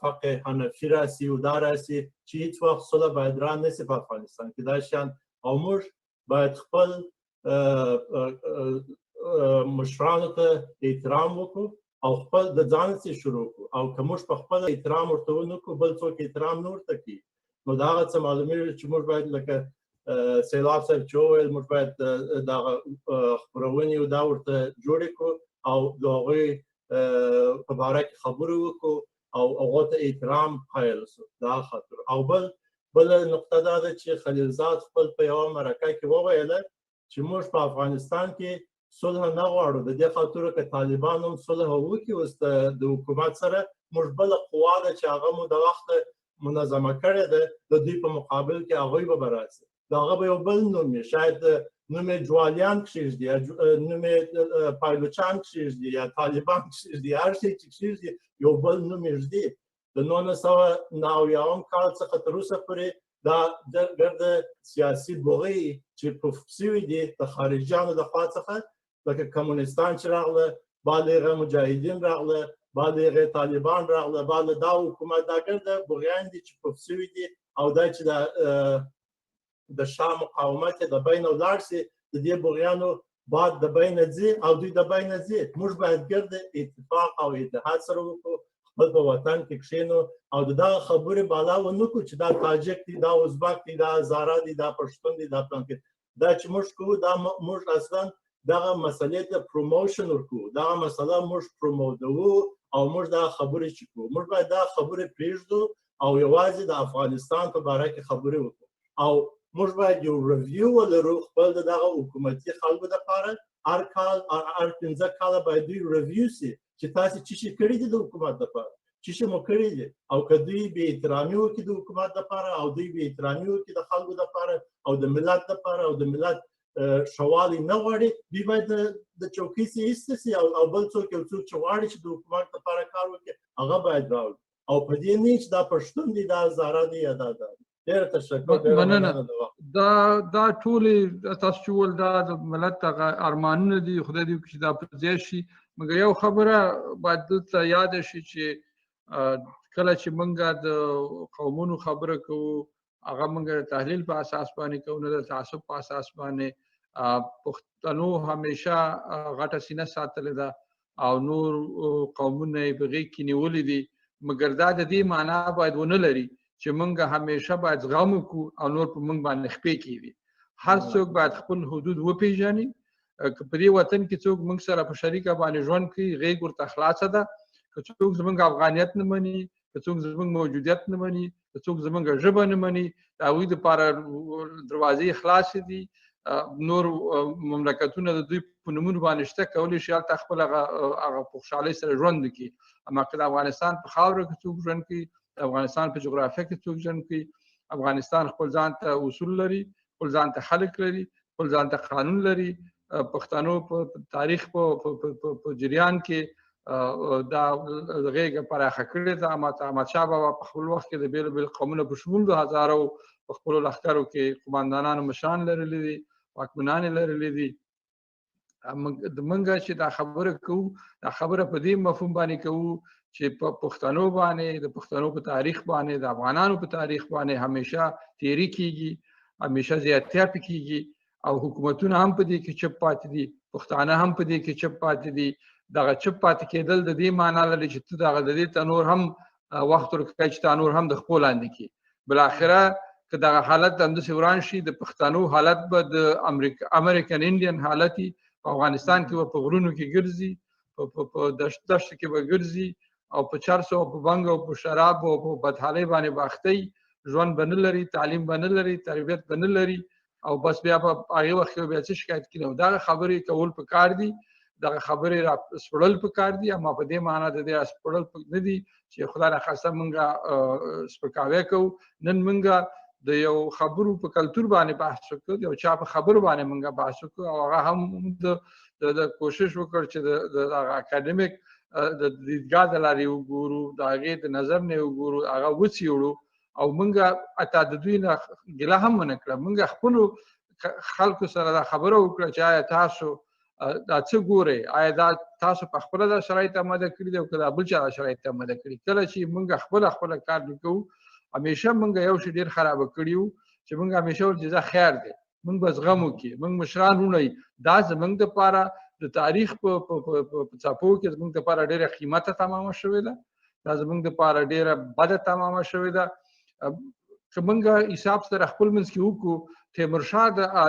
فقه حنفي راسي او دا راسي چې هیڅ وخت صلح باید را نه شي په افغانستان کې دا شیان. او موږ باید خپل مشرانو ته احترام وکړو او خپل د ځان څخه شروع کړو، او که موږ په خپل احترام ورته ونه کړو بل څوک احترام نه ورته کوي. نو دا هغه څه معلومیږي چې موږ باید لکه سیلاب صاحب چې وویل، موږ باید دغه خپرونې او دا ورته جوړې کړو او د هغوی په باره کې خبرې وکړو او هغو ته احترام قایل شو. دا خاطر. او بله نقطه دا ده چې خلیلزاد خپل په یوه مرکه کې وویله چې موږ په افغانستان کې صلح نه غواړو، د دې خاطر که طالبان هم صلح وکړي اوس د حکومت سره، موږ بله قوا ده چې هغه مو د وخته منظمه کړې ده، د دوی په مقابل کې هغوی به راسي. د هغه به یو بل نوم وي، شاید نوم یې جوالیان کښېږدي، یا نوم یې پایلوچان کښېږدي، یا طالبان کښېږدي، هر شی چې کښېږدي یو بل نوم یې ږدي. د 1990 کال څخه تر اوسه پورې دا ګرده سیاسي بغۍ چې پف سوي دي د خارجیانو د خوا څخه، لکه کمونستان چې راغله، بعد هغه مجاهدین راغله، بعد هغه طالبان راغله، بعد دا حکومت، دا ګرده بغیان دي چې پف سوي دي. او دا چې د شاه مقاومت یې د بینه ولاړ سي، د دې بغیانو باد د بینه ځي او دوی د بینه ځي. موږ باید ګرده اتفاق او اتحاد سره وکړو، خپل په وطن کې کښېنو او د دغه خبرې بالا ونه کړو چې دا تاجک دی، دا ازبک دی، دا هزاره دی، دا پښتون دی، دا پلان دی. دا چې موږ کوو، دا موږ اصلا دغه مسئلې ته promotion ورکوو، دغه مسئله موږ پروموټوو او موږ دا خبرې چې کوو، موږ باید دا خبرې پرېږدو او یوازې د افغانستان په باره کې خبرې وکړو. او موږ باید یو review ولرو خپل د دغه حکومتي خلکو دپاره، هر کال، هر 5 کاله باید دوی review سي چې تاسې څه شي کړي دي د حکومت دپاره، څه شي مو کړي دي. او که دوی بې احترامي وکړي د حکومت دپاره، او دوی بې احترامي وکړي د خلکو دپاره او د ملت دپاره، او د ملت ښه والی نه غواړي، دوی باید د چوکۍ څخه ایسته سي او بل څوک یو څوک چې غواړي چې د حکومت دپاره کار وکړي هغه باید راوړي. او په دې نه چې دا پښتون دی، دا هزاره دی، یا دا دا دی. ډېره تشکر، ډېره مننه. مننه د وخت. دا ټولې تاسو چې وویل دا د ملت دغه ارمانونه دي، خدای دې وکړي چې دا په ځای شي. مګر یو خبره باید دلته یاده شي چې کله چې موږ د قومونو خبره کوو، هغه موږ د تحلیل په اساس باندې کوو، نه د تعصب په اساس باندې. پښتنو همیشه غټه سینه ساتلې ده او نور قومونه یې په غېږ کې نیولي دي، مګر دا د دې معنا باید ونه لري چې موږ همیشه باید زغم وکړو او نور په موږ باندې خپې کېږي. هر څوک باید خپل حدود وپېژني. که په دې وطن کې څوک موږ سره په شریکه باندې ژوند کوي، غېږ ورته خلاصه ده. که څوک زموږ افغانیت نه مني، که څوک زموږ موجودیت نه مني، که څوک زموږ ژبه نه مني، د هغوی دپاره دروازې خلاصې دي. نور مملکتونه د دوی په نومونو باندې شته، کولی شي هلته خپل هغه په خوشحالۍ سره ژوند وکړي. اما که د افغانستان په خاوره کې څوک ژوند کوي، د افغانستان په جغرافیه کې څوک ژوند کوي، افغانستان خپل ځان ته اصول لري، خپل ځان ته خلک لري، خپل ځان ته قانون لري. پښتنو په تاریخ په جریان کې دا غېږه پراخه کړې ده. احمدشاه بابا په خپل وخت کې د بېلابېلو قومونو په شمول د هزارو په خپلو لښکرو کې قوماندانانو مشران لرلي دي، واکمنان یې لرلي دي. موږ چې دا خبره کوو، دا خبره په دې مفهوم باندې کوو چې په پښتنو باندې، د پښتنو په تاریخ باندې، د افغانانو په تاریخ باندې همیشه تیری کیږي، همیشه زیاتیا پې کیږي، او حکومتونه هم په دې کې چپ پاتې دي، پښتانه هم په دې کې چپ پاتې دي. دغه چپ پاتې کېدل د دې معنا لري چې ته دغه د دې ته نور هم وخت ورکړې چې تا نور هم د خپو لاندې کړي. بالاخره که دغه حالت همداسې وران شي، د پښتنو حالت به د امریکن انډین حالت په افغانستان کې به په غرونو کې ګرځي، په دشت کې به ګرځي، او په چرسو او په بنګ او په شراب او په بدحالۍ باندې به اخته وي، ژوند به نه لري، تعلیم به نه لري، تربیت به نه لري، او بس بیا په هغې وخت کې بیا څه شکایت کړي. نو دغه خبرې کول پکار دي، دغه خبرې را سپړل پکار دي، اما په دې معنا د دې را سپړل نه دي چې خدای نخواسته مونږ سپکاوی کوو. نن مونږ د یو خبرو په کلتور باندې بحث وکړو، یو چا په خبرو باندې مونږ بحث وکړو، او هغه هم د کوشش وکړ چې د هغه اکاډمیک د دیدګاه د لارې وګورو، د هغې د نظر نه وګورو، هغه وڅېړو، او مونږ حتی د دوی نه ګیله هم ونه کړه. مونږ خپلو خلکو سره دا خبره وکړه چې آیا تاسو دا څه ګورئ، آیا دا تاسو په خپله دا شرایط آماده کړي دي او که دا بل چا دا شرایط آماده کړي؟ کله چې مونږ خپله خپله کار نه کوو، همیشه مونږ یو شی ډېر خرابه کړي وو چې مونږ همیشه ویل چې دا خیر دی، مونږ به زغم وکړي، مونږ مشران وروڼه یو. دا زمونږ دپاره د تاریخ په څپو کې زمونږ دپاره ډېره قیمته تمامه شوې ده، دا زمونږ دپاره ډېره بده تمامه شوې ده. که مونږ حساب سره خپل منځ کې وکړو، تیمورشاه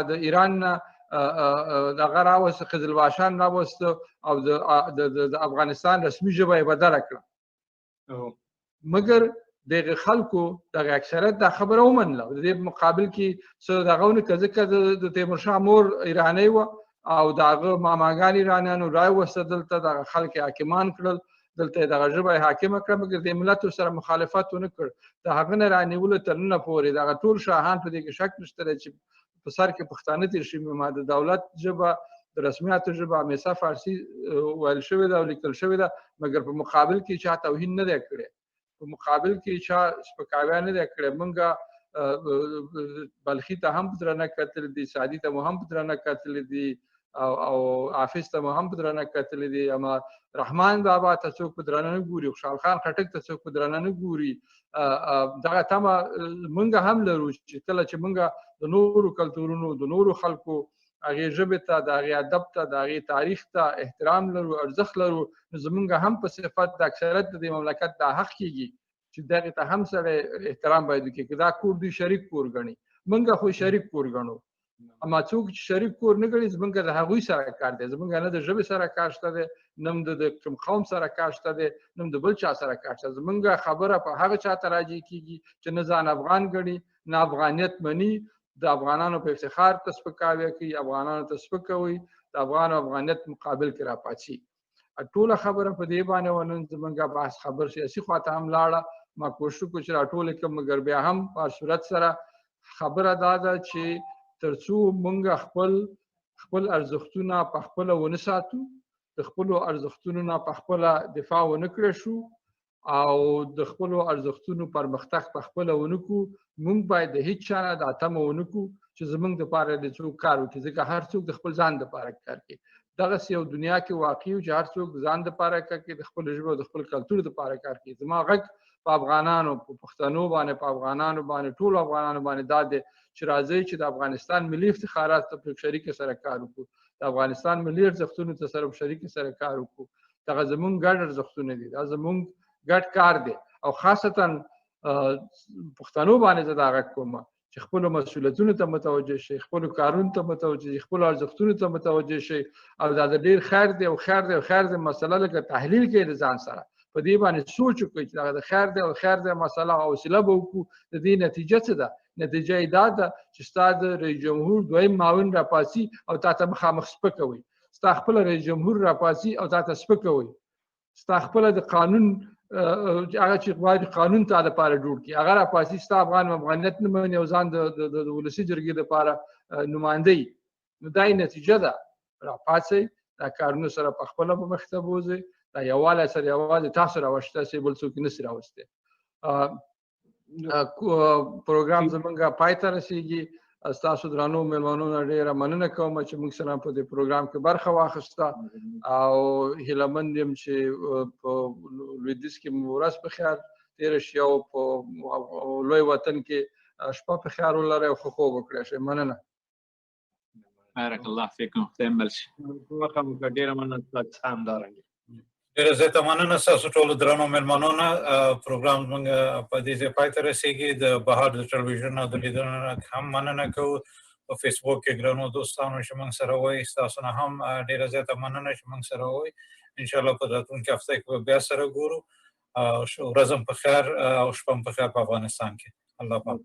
د ایران نه دغه راوست، قزلباشان راوست، او د افغانستان رسمي ژبه یې بدله کړه، مګر دغه خلکو دغه اکثریت دا خبره ومنله. د دې مقابل کې څه دغه ونه کړه، ځکه د تیمورشاه مور ایرانی وه او د هغه ماماګان ایرانیانو راوسته دلته، دغه خلک یې حاکمان کړل، دلته یې دغه ژبه یې حاکمه کړه، مګر د ملت سره مخالفت ونه کړ. د هغه نه رانیولو تر ننه پورې دغه ټول شاهان په دې کې شک نشته دی چې په سر کې پښتانه تېر شوي، ما د دولت ژبه، د رسمیاتو ژبه همیشه فارسي ویل شوې ده او لیکل شوې ده، مګر په مقابل کې چا توهین نه دی کړی، په مقابل کې چا سپکاوی نه دی کړی. مونږ بلخي ته هم په درنه کتلي دي، سعدي ته مو هم په درنه کتلي دي، او حافظ ته مو هم په درنه کتلي دي، اما رحمان بابا ته څوک په درنه نه ګوري، خوشحال خان خټک ته څوک په درنه نه ګوري. دغه تمه مونږ هم لرو چې کله چې مونږ د نورو کلتورونو، د نورو خلکو هغې ژبې ته، د هغې ادب ته، د هغې تاریخ ته احترام لرو، ارزښت لرو، نو زمونږ هم په صفت د اکثریت د دې مملکت دا حق کیږي چې دغې ته هم سړی احترام باید وکړي. که دا کور دوی شریک کور ګڼي، مونږ خو شریک کور ګڼو، اما څوک چې شریک کور نه ګڼي زمونږ د هغوی سره کار دی، زمونږ نه د ژبې سره کار شته دی، نه هم د کوم قوم سره کار شته دی، نه هم د بل چا سره کار شته. زمونږ خبره په هغه چا ته راجع کیږي چې نه ځان افغان ګڼي، نه افغانیت مني، د افغانانو په افتخار ته سپکاوی کوي، افغانانو ته سپکوي، د افغان او افغانیت مقابل کې راپاڅي. ټوله خبره په دې باندې وه. نن زمونږ بحث خبر سیاسي خواته هم لاړه، ما کوشش وکړو چې راټولې کړم، مګر بیا هم په هر صورت سره خبره دا ده چې تر څو مونږ خپل ارزښتونه په خپله ونه ساتو، د خپلو ارزښتونو نه په خپله دفاع ونه کړی شو، او د خپلو ارزښتونو پرمختګ په خپله ونه کړو، مونږ باید د هیڅ چا نه دا تمه ونه کړو چې زمونږ دپاره د څوک کار وکړي، ځکه هر څوک د خپل ځان دپاره کار کوي. دغسې یو دنیا کې واقع یو چې هر څوک د ځان دپاره کار کوي، د خپل ژبې او د خپل کلتور دپاره کار کوي. زما غږ په افغانانو، په پښتنو باندې، په افغانانو باندې، ټولو افغانانو باندې دا دی چې راځئ چې د افغانستان ملي افتخارات ته په شریکه سره کار وکړو، د افغانستان ملي ارزښتونو ته سره په شریکه سره کار وکړو. دغه زمونږ ګډ ارزښتونه دي، دا زمونږ ګډ کار دی. او خاصتا پښتنو باندې زه دا غږ کوم چې خپلو مسؤلیتونو ته متوجه شئ، خپلو کارونو ته متوجه شئ، خپلو ارزښتونو ته متوجه شئ. او دا د ډېر خیر دی او خیر دی او خیر دی مسله لکه تحلیل کړئ د ځان سره، په دې باندې سوچ وکړئ چې دغه د خیر دی او خیر دی مسله او حوصله به وکړو. د دې نتیجه څه ده؟ نتیجه یې دا ده چې ستا د رئیس جمهور دویم معاون راپاڅي او تا ته مخامخ سپکوي، ستا خپل رئیس جمهور راپاڅي او تا ته سپکوي، ستا خپل د قانون هغه چې غواړي قانون ته لپاره جوړ کړي هغه راپاڅي، ستا افغان افغانیت نه مني او ځان د ولسي جرګې لپاره نوماندي. نو دا یې نتیجه ده. راپاڅئ، دا کارونه سره په خپله په مخ ته بوځئ، دا یووالی سره یوازې تاسو راوستی شئ، بل څوک نه شي راوستی. پروګرام زمونږ پای ته رسیږي. ستاسو درنو مېلمنو نه ډېره مننه کوم چې موږ سره په دې پروګرام کې برخه واخیسته، او هیله مند یم چې په لویدیځ کې مو ورځ په خیر تېره شي او په لوی وطن کې شپه په خیر ولرئ او ښه خوب وکړی شئ. مننه. بارک الله فیکم. خدای مل شي. ډېره مننه ستاسو همدارنګه. ډېره زیاته مننه ستاسو ټولو درنو مېلمنو نه. پروګرام زموږ په دې ځای پای ته رسېږي. د بهار د ټلویزیون او د لیدلو نه هم مننه کوو. په فیسبوک کې ګرانو دوستانو چې موږ سره وئ، ستاسو نه هم ډېره زیاته مننه چې موږ سره وئ. انشاءالله په راتلونکې هفته کې به بیا سره ګورو. ورځ هم په خیر او شپه هم په خیر په افغانستان کې. الله پاک.